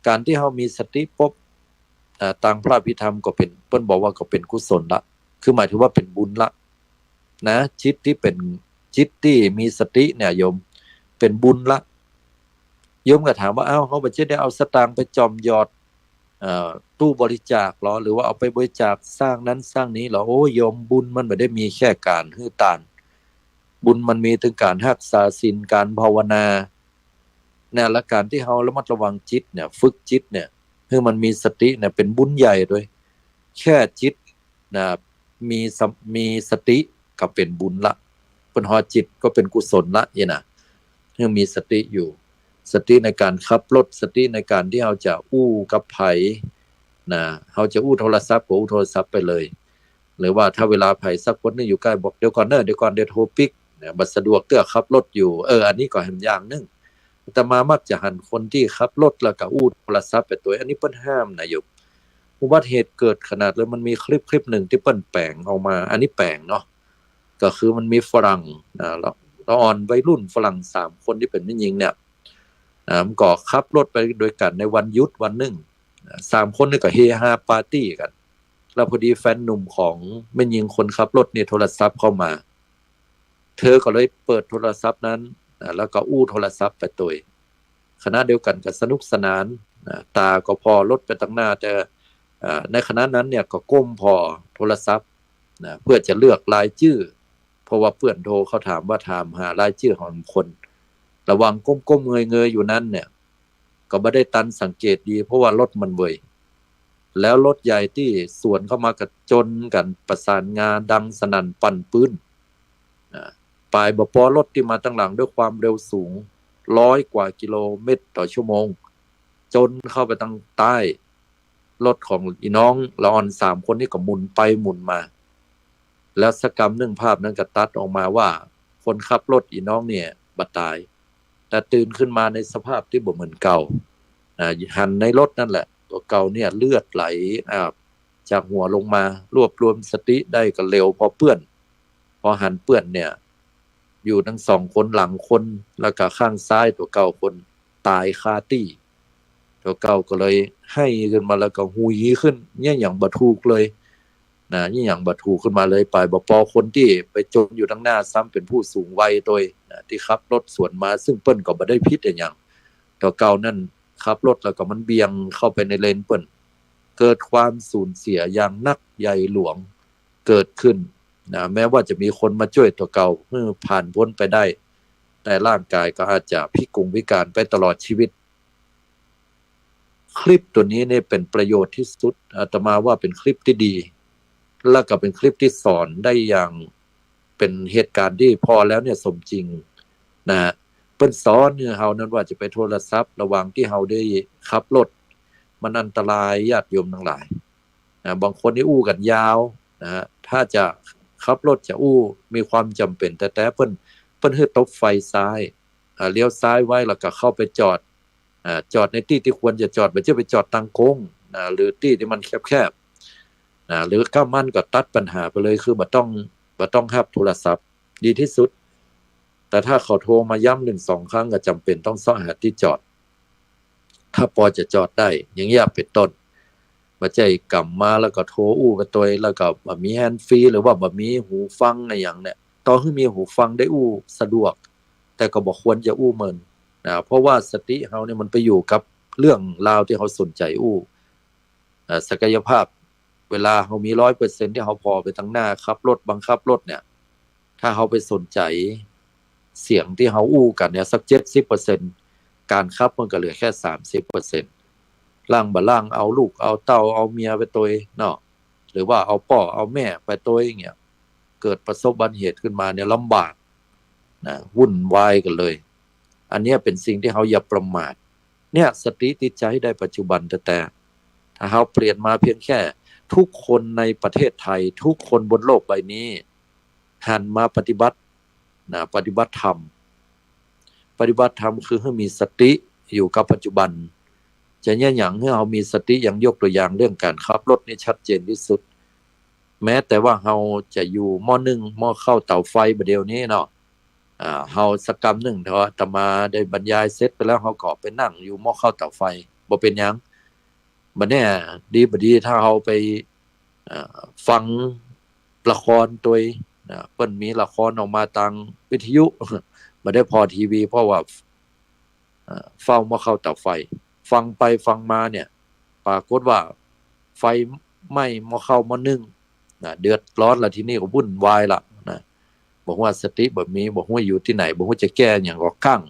ก๋านตี้เฮามีสติปุ๊บ อ่า ตางพระอภิธรรมก็เป๋น เปิ้นบอกว่าก็เป๋นกุศลละ คือหมายถึงว่าเป๋นบุญละนะ จิตตี้เป๋น จิตตี้มีสติเนี่ยโยม เป๋นบุญละ โยมก็ถามว่า อ้าว เฮาบ่ใจ้ได้เอาสตางค์ไปจ่อมหยอด เอ่อ ตู้บริจาคหรอ หรือว่าเอาไปบริจาคสร้างนั้นสร้างนี้หรอ โอ้ โยม บุญมันบ่ได้มีแค่ก๋านหื้อตาน บุญมันมีเถิงก๋านฮักษาศีล ก๋านภาวนา เนี่ย และก๋านตี้เฮาระมัดระวังจิตเนี่ย ฝึกจิตเนี่ย หื้อมันมีสติเนี่ย เป๋นบุญใหญ่ตวย แค่จิตนะ มีส- มีสติก็เป๋นบุญละ เปิ้นฮ้องจิตก็เป๋นกุศลละอี้นะ หื้อมีสติอยู่ สติในก๋านขับรถ สติในก๋านตี้เฮาจะอู้กับใผนะ เฮาจะอู้โทรศัพท์ก็อู้โทรศัพท์ไปเลย หรือว่าถ้าเวลาใผสักคนนึ่งอยู่ใก้บอก เดี๋ยวก่อนเน่อ เดี๋ยวก่อน เดี๋ยวโทรปิ๊กนะ บ่สะดวกเตื้อ ขับรถอยู่ เออ อันนี้ก็แหมอย่างนึ่ง อาตมามักจะหันคนตี้ขับรถแล้วก็อู้โทรศัพท์ไปตวย อันนี้เปิ้นห้ามนะโยม อุบัติเหตุเกิดขนาดเลย มันมีคลิปคลิปนึ่งตี้เปิ้นแป๋งออกมา อันนี้แป๋งเนาะ ก็คือมันมีฝรั่งนะ ละอ่อนวัยรุ่นฝรั่งสามคนตี้เป๋นแม่ญิงเนี่ยนะ มันก็ขับรถไปตวยกั๋นในวันหยุดวันนึ่งนะ สามคนนี่ก็เฮฮาปาร์ตี้กั๋น แล้วพอดีแฟนหนุ่มของแม่ญิงคนขับรถนี่โทรศัพท์เข้ามา เธอก็เลยเปิดโทรศัพท์นั้นนะ แล้วก็อู้โทรศัพท์ไปตวย ขณะเดียวกั๋นก็สนุกสนานนะ ต๋าก็ผ่อรถไปตางหน้า แต่ อ่า ในขณะนั้นเนี่ยก็ก้มผ่อโทรศัพท์นะ เปื้อจะเลือกรายจื้อ เพราะว่าเปื้อนโทรเข้าถามว่าถามหารายจื้อของคน ระหว่างก้มๆเงยๆอยู่นั้นเนี่ย ก็บ่ได้ตันสังเกตดี เพราะว่ารถมันเวย แล้วรถใหญ่ตี้สวนเข้ามาก็จนกั๋นประสานงาดังสนั่นปั่นปื๊นนะ ป๋ายบ่ปอรถตี้มาตังหลังด้วยความเร็วสูง ร้อยกว่ากิโลเมตรต่อชั่วโมง จนเข้าไปตังใต้รถของอี่น้องละอ่อนสามคนนี่ก็หมุนไปหมุนมา แล้วสักกำนึ่งภาพนั้นก็ตัดออกมาว่า คนขับรถอี่น้องเนี่ยบ่ต๋าย แต่ตื่นขึ้นมาในสภาพตี้บ่เหมือนเก่า อ่า หันในรถนั่นแหละ ตั๋วเก่าเนี่ยเลือดไหลอาบจากหัวลงมา รวบรวมสติได้ก็เร็วพอเปื้อน พอหันเปื้อนเนี่ย อยู่ตังสองคนหลังคน แล้วก็ข้างซ้ายตั๋วเก่าคนต๋ายคาตี้ ตั๋วเก่าก็เลยไห้ขึ้นมาแล้วก็หุยขึ้น เยียะหยังบ่ถูกเลยนะ เยียะหยังบ่ถูกขึ้นมาเลย ป๋ายบ่ปอคนตี้ไปจนอยู่ตังหน้าซ้ำเป๋นผู้สูงวัยตวยนะ ตี้ขับรถสวนมา ซึ่งเปิ้นก็บ่ได้ผิดอะหยัง ตั๋วเก่านั่นขับรถแล้วก็มันเบี่ยงเข้าไปในเลนเปิ้น เกิดความสูญเสียอย่างนักใหญ่หลวงเกิดขึ้นนะ แม้ว่าจะมีคนมาจ้วยตั๋วเก่าหื้อผ่านป๊นไปได้ แต่ร่างกายก็อาจจะพิกงพิการไปตลอดชีวิต คลิปตั๋วนี้เนี่ยเป๋นประโยชน์ตี้สุด อาตมาว่าเป๋นคลิปตี้ดี แล้วก็เป๋นคลิปตี้สอนได้อย่าง เป๋นเหตุก๋ารณ์ตี้ผ่อแล้วเนี่ยสมจริงนะ เปิ้นสอนหื้อเฮานั้นว่าจะไปโทรศัพท์ระหว่างตี้เฮาได้ขับรถ มันอันตรายญาติโยมตังหลายนะ บางคนนี่อู้กั๋นยาวนะ ถ้าจะขับรถจะอู้มีความจ๋ำเป๋นแต๊ๆ เปิ้น เปิ้นหื้อตบไฟซ้าย อ่า เลี้ยวซ้ายไว้แล้วก็เข้าไปจอด อ่า จอดในตี้ตี้ควรจะจอด บ่ใจ้ไปจอดตังโค้งนะ หรือตี้ตี้มันแคบๆ นะ หรือก้ามันก็ตัดปัญหาไปเลย คือบ่ต้อง บ่ต้องฮับโทรศัพท์ ดีตี้สุด แต่ถ้าเขาโทรมาย้ำหนึ่งสองครั้งก็จ๋ำเป๋นต้องเซาะหาตี้จอด ถ้าปอจะจอดได้ อย่างเยียะเป๋นต้น บ่ใจ้ก๋ำมาแล้วก็โทรอู้ไปตวย แล้วก็บ่มีแฮนด์ฟรี หรือว่าบ่มีหูฟังอะหยังเนี่ย ต่อหื้อมีหูฟังได้อู้สะดวก แต่ก็บ่ควรจะอู้เมินนะ เพราะว่าสติเฮาเนี่ยมันไปอยู่กับเรื่องราวตี้เฮาสนใจ๋อู้ เอ่อ ศักยภาพ เวลาเฮามีร้อยเปอร์เซ็นต์ตี้เฮาผ่อไปตังหน้า ขับรถ บังคับรถเนี่ย ถ้าเฮาไปสนใจ๋เสียงตี้เฮาอู้กั๋นเนี่ยสักเจ็ดสิบเปอร์เซ็นต์ ก๋านขับมันก็เหลือแค่สามสิบเปอร์เซ็นต์ ลางบ่ลางเอาลูกเอาเต้าเอาเมียไปตวยเนาะ หรือว่าเอาป้อเอาแม่ไปตวยอย่างเงี้ย เกิดประสบอุบัติเหตุขึ้นมาเนี่ยลำบากนะ วุ่นวายกั๋นเลย อันเนี้ยเป๋นสิ่งตี้เฮาอย่าประมาท เนี่ย สติตี้จะหื้อได้ปัจจุบันแต๊ๆ ถ้าเฮาเปลี่ยนมาเพียงแค่ทุกคนในประเทศไทย ทุกคนบนโลกใบนี้ หันมาปฏิบัตินะ ปฏิบัติธรรม ปฏิบัติธรรมคือหื้อมีสติอยู่กับปัจจุบัน จะเยียะหยังหื้อเฮามีสติ อย่างยกตั๋วอย่างเรื่องก๋านขับรถนี่ชัดเจนตี้สุด แม้แต่ว่าเฮาจะอยู่ ม.หนึ่ง ม.เข้าเต๋าไฟบ่าเดี่ยวนี้เนาะ อ่า เฮาสักกำนึ่ง เดี๋ยวอาตมาได้บรรยายเสร็จไปแล้ว เฮาก็ไปนั่งอยู่หม้อข้าวเต๋าไฟ บ่เป๋นหยัง บ่แน่ ดีบ่ดี ถ้าเฮาไป เอ่อ ฟังละครตวย นะ เปิ้นมีละครออกมาตางวิทยุ บ่ได้ผ่อทีวี เพราะว่า เอ่อ เฝ้าหม้อข้าวเต๋าไฟ ฟังไปฟังมาเนี่ย ปรากฏว่าไฟไหม้หม้อข้าวหม้อนึ่งนะ เดือดร้อนละ ทีนี้ก็วุ่นวายละนะ บ่ฮู้ว่าสติบ่มี บ่ฮู้อยู่ตี้ไหน บ่ฮู้จะแก้หยัง ก็กั๊ง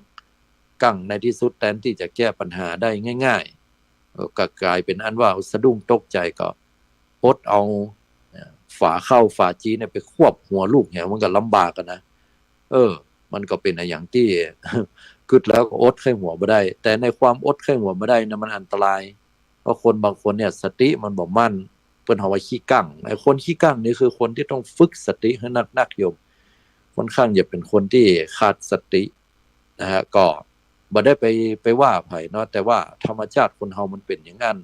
กั๊ง ในตี้สุดแตนตี้จะแก้ปัญหาได้ง่ายๆ เอ่อ ก็ก๋ายเป๋นอันว่าสะดุ้งตกใจ๋ ก็อดเอา เอ่อ ฝาข้าวฝาจี๋เนี่ยไปควบหัวลูกแหว มันก็ลำบากอะนะ เออ มันก็เป๋นอะหยังตี้ กึ๊ดแล้วก็อดใค่หัวบ่ได้ แต่ในความอดใค่หัวบ่ได้นะ มันอันตราย เพราะคนบางคนเนี่ยสติมันบ่มั่น เปิ้นเฮาว่าขี้กั๊ง ไอ้คนขี้กั๊งนี่คือคนตี้ต้องฝึกสติหื้อนักๆ โยม ค่อนข้างจะเป๋นคนตี้ขาดสตินะฮะ ก็บ่ได้ไป ไปว่าใผเนาะ แต่ว่าธรรมชาติคนเฮามันเป๋นอย่างนั้น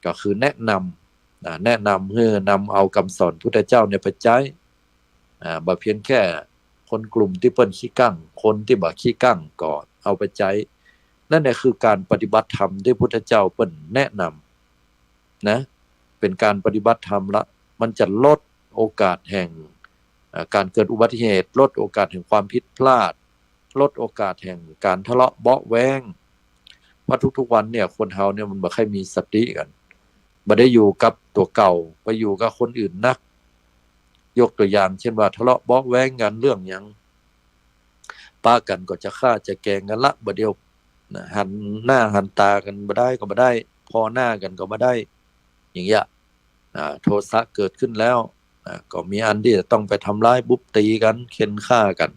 ก็คือแนะนำ อ่า แนะนำหื้อนำเอากำสอนพุทธเจ้าเนี่ยไปใจ๊ อ่า บ่เพียงแค่คนกลุ่มตี้เปิ้นขี้กั๊ง คนตี้บ่ขี้กั๊งก็เอาไปใจ๊ นั่นแหละคือก๋านปฏิบัติธรรมตี้พุทธเจ้าเปิ้นแนะนำนะ เป๋นก๋านปฏิบัติธรรมละ มันจะลดโอกาสแห่ง อ่า ก๋านเกิดอุบัติเหตุ ลดโอกาสแห่งความผิดพลาด ลดโอกาสแห่งก๋านทะเลาะเบาะแว้ง เพราะทุกๆ วันเนี่ย คนเฮาเนี่ยมันบ่ค่อยมีสติกั๋น บ่ได้อยู่กับตั๋วเก่า ไปอยู่กับคนอื่นนัก ยกตั๋วอย่างเจ้นว่าทะเลาะเบาะแว้งกั๋นเรื่องหยัง ปะกั๋นก็จะฆ่าจะแกล้งกั๋นละบ่าเดี่ยว นะ หันหน้าหันต๋ากั๋นบ่ได้ก็บ่ได้ ผ่อหน้ากั๋นก็บ่ได้ อย่างเงี้ย อ่า โทสะเกิดขึ้นแล้ว อ่า ก็มีอันตี้จะต้องไปทำร้ายบุบตีกั๋น เฆ่นฆ่ากั๋น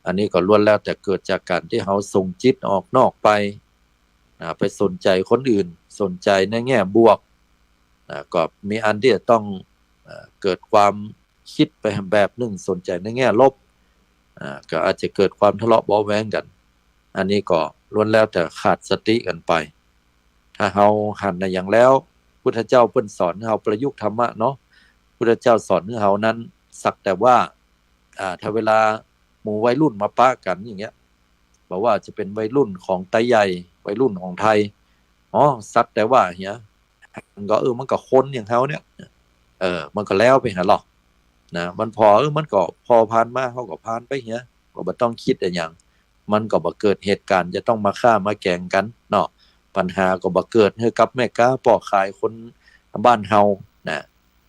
อันนี้ก็ล้วนแล้วแต่เกิดจากก๋านตี้เฮาส่งจิตออกนอกไป อ่า ไปสนใจ๋คนอื่น สนใจ๋ในแง่บวก อ่า ก็มีอันตี้จะต้อง อ่า เกิดความกึ๊ดไปแบบนึ่ง สนใจ๋ในแง่ลบ อ่า ก็อาจจะเกิดความทะเลาะเบาะแว้งกั๋น อันนี้ก็ล้วนแล้วแต่ขาดสติกั๋นไป ถ้าเฮาหันนะอย่างแล้ว พุทธเจ้าเปิ้นสอนหื้อเฮาประยุกต์ธรรมะเนาะ พุทธเจ้าสอนหื้อเฮานั้น สักแต่ว่า อ่า ถ้าเวลาหมู่วัยรุ่นมาปะกั๋นอย่างเงี้ย บ่ว่าจะเป๋นวัยรุ่นของไตใหญ่ วัยรุ่นของไทย อ๋อ สักแต่ว่าเหีย มันก็ เออ มันก็คนอย่างเฮาเนี่ย เออ มันก็แล้วไปหั้นลอ นะ มันผ่อ เออ มันก็ผ่อผ่านมา เฮาก็ผ่านไปเหีย ก็บ่ต้องกึ๊ดอะหยัง มันก็บ่เกิดเหตุก๋ารณ์จะต้องมาฆ่ามาแกล้งกั๋นเนาะ ปัญหาก็บ่เกิดหื้อกับแม่ก๊าป้อขายคนบ้านเฮานะ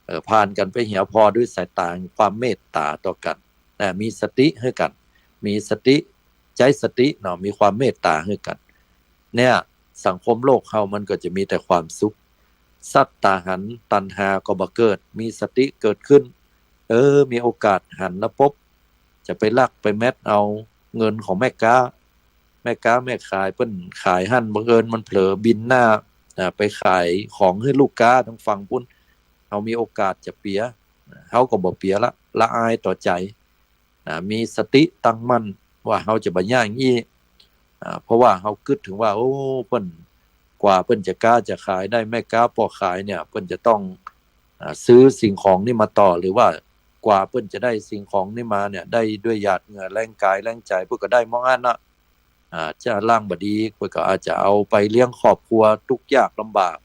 เออ ผ่านกั๋นไปเหีย ผ่อด้วยสายต๋าแห่งความเมตต๋าต่อกั๋นนะ มีสติหื้อกั๋น มีสติ ใจ๊สติเนาะ มีความเมตต๋าหื้อกั๋น เนี่ย สังคมโลกเฮามันก็จะมีแต่ความสุข สักต๋าหัน ตัณหาก็บ่เกิด มีสติเกิดขึ้น เออ มีโอกาสหันแล้วปุ๊บ จะไปลักไปแม็ดเอาเงินของแม่ก๊า แม่ก๊าแม่ขายเปิ้นขายหั้น บังเอิญมันเผลอบินหน้า อ่า ไปขายของหื้อลูกก๊าตางฝั่งปู๊น เฮามีโอกาสจะเปีย เฮาก็บ่เปียละ ละอายต่อใจ๋ นะ มีสติตั้งมั่นว่าเฮาจะบ่อย่างอี้ อ่า เพราะว่าเฮากึ๊ดเถิงว่า โอ้ เปิ้น กว่าเปิ้นจะก๊าจะขายได้ แม่ก๊าป้อขายเนี่ย เปิ้นจะต้อง อ่า ซื้อสิ่งของนี้มาต่อ หรือว่ากว่าเปิ้นจะได้สิ่งของนี้มาเนี่ย ได้ด้วยหยาดเหงื่อแฮงก๋ายแฮงใจ๋ เปิ้นก็ได้บ่อั้นนะ อ่า จะล่างบ่ดี เปิ้นก็อาจจะเอาไปเลี้ยงครอบครัวตุ๊กข์ยากลำบาก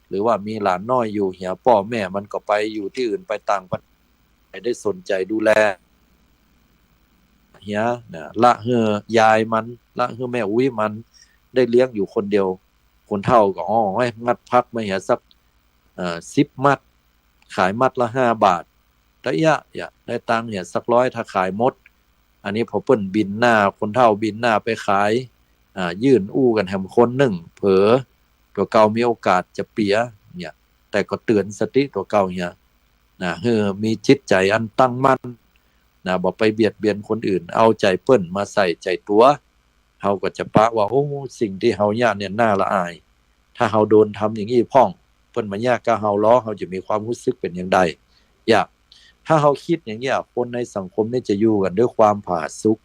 หรือว่ามีหลานน้อยอยู่เหีย ป้อแม่มันก็ไปอยู่ตี้อื่น ไปต่างประเทศ ได้สนใจ๋ดูแลเหียนะ ละหื้อยายมัน ละหื้อแม่อุ๊ยมัน ได้เลี้ยงอยู่คนเดียว คนเฒ่าก็ อ๋อ เฮ้ย งัดผักมาเหียสัก เอ่อ สิบมัด ขายมัดละห้าบาท ได้เยียะ เยียะ ได้ตังค์เหียสักร้อย ถ้าขายหมด อันนี้พอเปิ้นบินหน้า คนเฒ่าบินหน้าไปขาย อ่า ยื่นอู้กั๋นแหมคนนึ่ง เผลอ ตั๋วเก่ามีโอกาสจะเปียเนี่ย แต่ก็เตือนสติตั๋วเก่าเหียนะ หื้อมีจิตใจ๋อันตั้งมั่นนะ บ่ไปเบียดเบียนคนอื่น เอาใจ๋เปิ้นมาใส่ใจ๋ตั๋ว เฮาก็จะปะว่า โอ้ สิ่งตี้เฮาเยียะเนี่ยน่าละอาย ถ้าเฮาโดนทำอย่างอี้พ่อง เปิ้นมาเยียะกับเฮาลอ เฮาจะมีความฮู้สึกเป๋นอย่างใด เยียะ ถ้าเฮากึ๊ดอย่างเยียะ คนในสังคมนี่จะอยู่กั๋นด้วยความผาสุก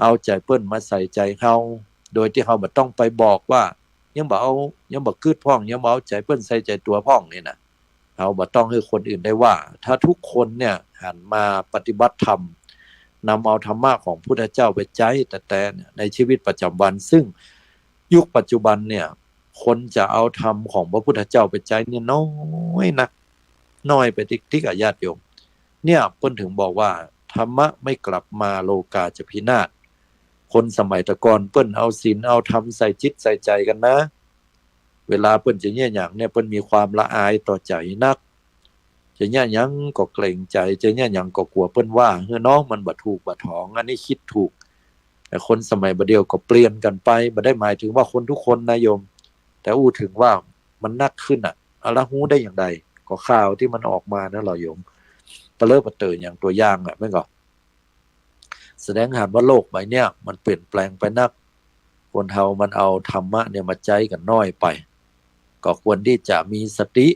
เอาใจ๋เปิ้นมาใส่ใจ๋เฮา โดยตี้เฮาบ่ต้องไปบอกว่า ยังบ่เอา ยังบ่กึ๊ดพ่อง ยังบ่เอาใจ๋เปิ้นใส่ใจ๋ตั๋วพ่องนี่นะ เฮาบ่ต้องหื้อคนอื่นได้ว่า ถ้าทุกคนเนี่ยหันมาปฏิบัติธรรม นำเอาธรรมะของพุทธเจ้าไปใจ๊แต๊ๆ เนี่ย ในชีวิตประจำวัน ซึ่งยุคปัจจุบันเนี่ย คนจะเอาธรรมของพระพุทธเจ้าไปใจ๊เนี่ยน้อยนัก น้อยไปติ๊กๆ อะญาติโยม เนี่ยเปิ้นถึงบอกว่า ธรรมะไม่กลับมา โลกาจะพินาศ คนสมัยแต่ก่อนเปิ้นเอาศีลเอาธรรมใส่จิตใส่ใจ๋กั๋นนะ เวลาเปิ้นจะเยียะหยังเนี่ย เปิ้นมีความละอายต่อใจ๋นัก จะเยียะหยังก็เกรงใจ๋ จะเยียะหยังก็กั๋วเปิ้นว่า เฮ้อ น้องมันบ่ถูกบ่ถอง อันนี้กึ๊ดถูก แต่คนสมัยบ่าเดี่ยวก็เปลี่ยนกั๋นไป บ่ได้หมายถึงว่าคนทุกคนนะโยม แต่อู้เถิงว่ามันนักขึ้นน่ะ อะ ละฮู้ได้อย่างใด ก็ข่าวตี้มันออกมานั่นลอโยม ปะเลอะปะเต๋ออย่างตั๋วอย่างอะ แม่นก่อ แสดงหันว่าโลกใบเนี้ยมันเปลี่ยนแปลงไปนัก คนเฮามันเอาธรรมะเนี่ยมาใจ๊กั๋นน้อยไป ก็ควรตี้จะมีสติ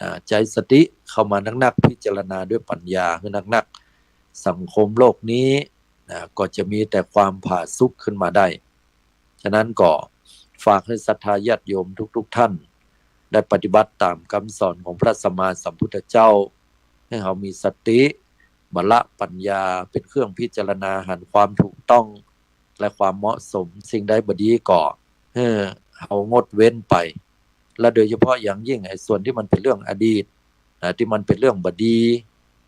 อ่า ใจ๊สติเข้ามานักๆ พิจารณาด้วยปัญญาหื้อนักๆ สังคมโลกนี้ อ่า ก็จะมีแต่ความผาสุกขึ้นมาได้ ฉะนั้นก็ฝากหื้อศรัทธาญาติโยมทุกๆ ท่าน ได้ปฏิบัติต๋ามกำสอนของพระสัมมาสัมพุทธเจ้า หื้อเฮามีสติ บ่ละปัญญาเป๋นเครื่องพิจารณาหันความถูกต้อง และความเหมาะสม สิ่งใดบ่ดีก็หื้อเฮางดเว้นไป และโดยเฉพาะอย่างยิ่งไอ้ส่วนตี้มันเป๋นเรื่องอดีต อ่า ตี้มันเป๋นเรื่องบ่ดี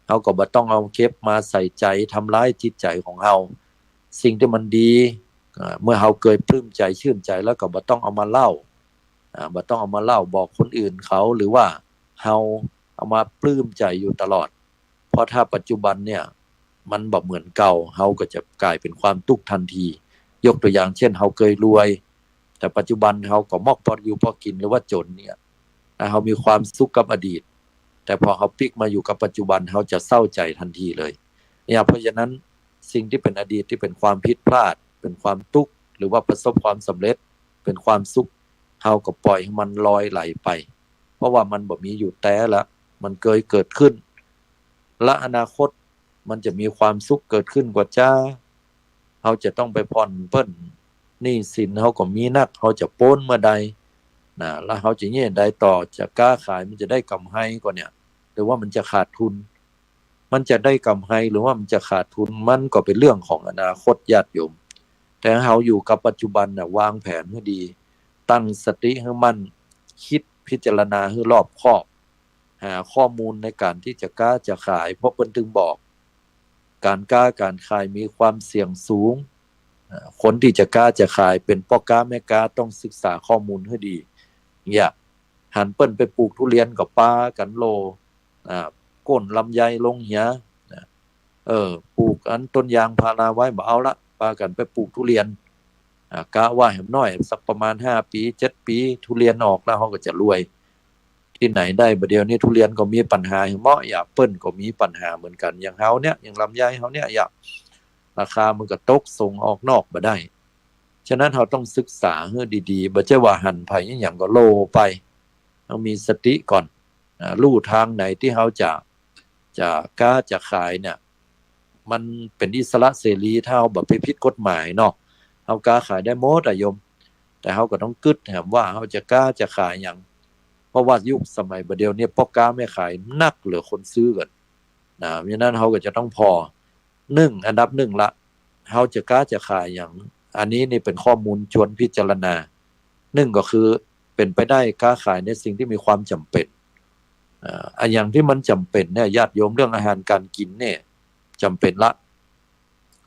เฮาก็บ่ต้องเอาเก็บมาใส่ใจ๋ทำร้ายจิตใจ๋ของเฮา สิ่งตี้มันดี อ่า เมื่อเฮาเกยปลื้มใจ๋ชื่นใจ๋แล้วก็บ่ต้องเอามาเล่า อ่า บ่ต้องเอามาเล่าบอกคนอื่นเขา หรือว่าเฮาเอามาปลื้มใจ๋อยู่ตลอด เพราะถ้าปัจจุบันเนี่ยมันบ่เหมือนเก่า เฮาก็จะก๋ายเป๋นความตุ๊กข์ตันที ยกตั๋วอย่างเช่น เฮาเกยรวย แต่ปัจจุบันเฮาก็มอกพออยู่พอกิ๋นหรือว่าจ๋นเนี่ย ถ้าเฮามีความสุขกับอดีต แต่พอเฮาปิ๊กมาอยู่กับปัจจุบัน เฮาจะเศร้าใจ๋ตันทีเลย เนี่ย เพราะฉะนั้นสิ่งตี้เป๋นอดีตตี้เป๋นความผิดพลาด เป๋นความตุ๊กข์ หรือว่าประสบความสำเร็จ เป๋นความสุข เฮาก็ปล่อยหื้อมันลอยไหลไป เพราะว่ามันบ่มีอยู่แต๊ละ มันเกยเกิดขึ้น และอนาคตมันจะมีความสุขเกิดขึ้นกว่าจ้า เฮาจะต้องไปผ่อนเปิ้น หนี้สินเฮาก็มีนัก เฮาจะป๊นเมื่อใด นะ แล้วเฮาจะเยียะใดต่อ จะก๊าขายมันจะได้ก๋ำไรก่อเนี่ย หรือว่ามันจะขาดทุน มันจะได้ก๋ำไรหรือว่ามันจะขาดทุน มันก็เป๋นเรื่องของอนาคตญาติโยม แต่เฮาอยู่กับปัจจุบันน่ะ วางแผนหื้อดี ตั้งสติหื้อมั่น กึ๊ดพิจารณาหื้อรอบคอบ หาข้อมูลในก๋านตี้จะก๊าจะขาย เพราะเปิ้นตึงบอก ก๋านก๊าก๋านขายมีความเสี่ยงสูง อ่า คนตี้จะก๊าจะขายเป๋นป้อก๊าแม่ก๊าต้องศึกษาข้อมูลหื้อดี เนี่ย หันเปิ้นไปปลูกทุเรียนก็ปากั๋นโล่ อ่า โก้นลำไยลงเหีย นะ เออ ปลูกอันต้นยางพาราไว้ บ่เอาละ ปากั๋นไปปลูกทุเรียน อ่า กะว่าแหมน้อยสักประมาณห้าปี๋ เจ็ดปี๋ ทุเรียนออกแล้วเฮาก็จะรวย ตี้ไหนได้ บ่าเดี่ยวนี้ทุเรียนก็มีปัญหา แหมเมาะ แอปเปิ้ลก็มีปัญหาเหมือนกั๋น อย่างเฮาเนี่ย อย่างลำไยเฮาเนี่ย อย่างราคามันก็ตก ส่งออกนอกบ่ได้ ฉะนั้นเฮาต้องศึกษาหื้อดีๆ บ่ใจ้ว่าหันใผอะหยังก็โล่ไป ต้องมีสติก่อน อ่า ลู่ตางไหนตี้เฮาจะ จะก๊าจะขายเนี่ย มันเป๋นอิสระเสรี ถ้าเฮาบ่ไปผิดกฎหมายเนาะ เฮาก๊าขายได้หมดอะโยม แต่เฮาก็ต้องกึ๊ดแหมว่าเฮาจะก๊าจะขายหยัง เพราะว่ายุคสมัยบ่าเดี่ยวนี้ป้อก๊าแม่ขายนักเหลือคนซื้อกั๋น นะ เพราะฉะนั้นเฮาก็จะต้องผ่อ นึ่ง อันดับนึ่งละ เฮาจะก๊าจะขายหยัง อันนี้นี่เป๋นข้อมูลจวนพิจารณา นึ่งก็คือเป๋นไปได้ก๊าขายในสิ่งตี้มีความจ๋ำเป๋น เอ่อ อะหยังตี้มันจ๋ำเป๋นเนี่ย ญาติโยม เรื่องอาหารก๋านกิ๋นเนี่ยจ๋ำเป๋นละ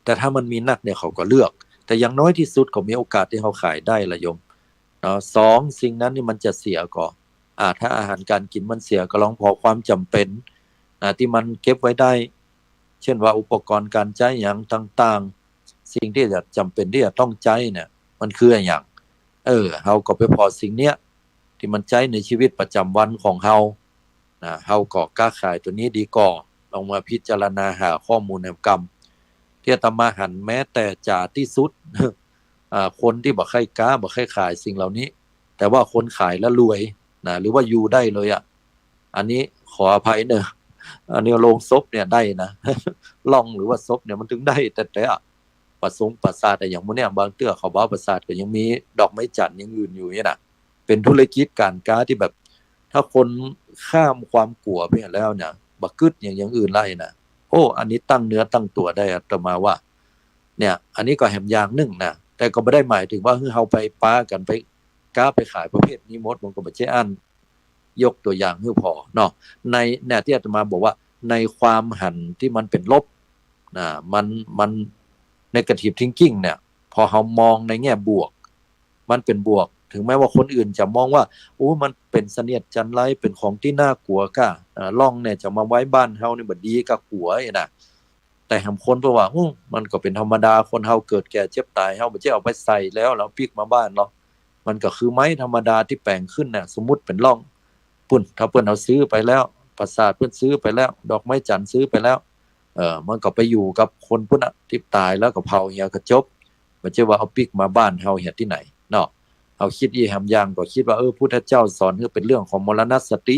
แต่ถ้ามันมีนักเนี่ยเขาก็เลือก แต่อย่างน้อยตี้สุดก็มีโอกาสตี้เฮาขายได้ละโยม เนาะ สอง สิ่งนั้นนี่มันจะเสียก่อ อ่า ถ้าอาหารก๋านกิ๋นมันเสียก็ลองผ่อความจ๋ำเป๋น อ่า ตี้มันเก็บไว้ได้ เช่นว่าอุปกรณ์ก๋านใจ๊หยังต่างๆ สิ่งตี้จะจ๋ำเป๋นตี้จะต้องใจ๊เนี่ย มันคืออะหยัง เออ เฮาก็ไปผ่อสิ่งเนี้ย ตี้มันใจ๊ในชีวิตประจ๋ำวันของเฮา นะ เฮาก็ก๊าขายตั๋วนี้ดีก่อ ลองมาพิจารณาหาข้อมูลแหมกำ ตี้อาตมาหันแม้แต่จ๋าตี้สุด อ่า คนตี้บ่ใค่ก๊า บ่ใค่ขายสิ่งเหล่านี้ แต่ว่าคนขายแล้วรวย นะ หรือว่าอยู่ได้เลยอะ อันนี้ขออภัยเน่อ อันนี้โลงศพเนี่ยได้นะ ล่องหรือว่าศพเนี่ยมันตึงได้ แต่ แต่อะ ปราสงค์ปราสาทอะ อย่างหมู่เนี่ย บางเตื้อเขาบ่าวปราสาทก็ยังมีดอกไม้จันทร์อย่างอื่นอยู่เนี่ยนะ เป๋นธุรกิจก๋านก๊าตี้แบบ ถ้าคนข้ามความกั๋วไปแล้วเนี่ย บ่กึ๊ดอย่าง อย่างอื่นไล่นะ โอ้ อันนี้ตั้งเนื้อตั้งตั๋วได้ อาตมาว่า เนี่ย อันนี้ก็แหมอย่างนึ่งนะ แต่ก็บ่ได้หมายถึงว่า เฮ้ย เฮาไปปากั๋นไปก๊าไปขายประเภทนี้หมด มันก็บ่ใจ้อั้น ยกตั๋วอย่างหื้อผ่อเนาะ ใน เนี่ย ตี้อาตมาบอกว่า ในความหันตี้มันเป๋นลบ นะ มัน มัน negative thinking เนี่ย พอเฮามองในแง่บวก มันเป๋นบวก ถึงแม้ว่าคนอื่นจะมองว่า โอ้ มันเป๋นเสนียดจัญไร เป๋นของตี้น่ากั๋วก้า อ่า ล่องเนี่ยจะมาไว้บ้านเฮานี่บ่ดีก้ากั๋วไอ้นะ แต่แหมคนเปิ้นว่า อู้ มันก็เป๋นธรรมดา คนเฮาเกิดแก่เจ็บต๋าย เฮาบ่ใจ้เอาไปใส่แล้ว แล้วปิ๊กมาบ้านเนาะ มันก็คือไม้ธรรมดาตี้แป๋งขึ้นน่ะ สมมุติเป๋นล่อง ปุ้น ถ้าเปิ้นเอาซื้อไปแล้ว ปราสาทเปิ้นซื้อไปแล้ว ดอกไม้จันทร์ซื้อไปแล้ว เอ่อ มันก็ไปอยู่กับคนปุ้นน่ะ ตี้ต๋ายแล้วก็เผาเหียก็จบ บ่ใจ้ว่าเอาปิ๊กมาบ้านเฮาเหียตี้ไหนเนาะ เฮากึ๊ดอี้แหมอย่างก็กึ๊ดว่า เออ พุทธเจ้าสอนหื้อเป๋นเรื่องของมรณสติ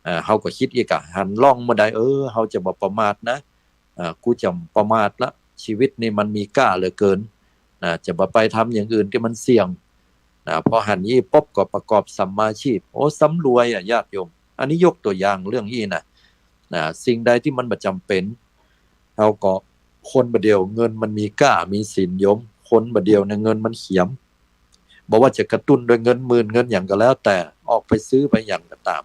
เอ่อ เฮาก็กึ๊ดอี้กะ หันล่องเมื่อใด เออ เฮาจะบ่ประมาทนะ อ่า กูจะบ่ประมาทละ ชีวิตนี่มันมีก้าเหลือเกิน นะ จะบ่ไปทำอย่างอื่นตี้มันเสี่ยง นะ พอหันอี้ปุ๊บก็ประกอบสัมมาชีพ โอ้ ซ้ำรวยอะ ญาติโยม อันนี้ยกตั๋วอย่างเรื่องอี้นะ นะ สิ่งใดตี้มันบ่จ๋ำเป๋น เฮาก็ คนบ่าเดี่ยวเงินมันมีก้ามีศีลโยม คนบ่าเดี่ยวเนี่ยเงินมันเขียม บ่ว่าจะกระตุ้นด้วยเงินหมื่นเงินหยังก็แล้วแต่ ออกไปซื้อไปหยังก็ต๋าม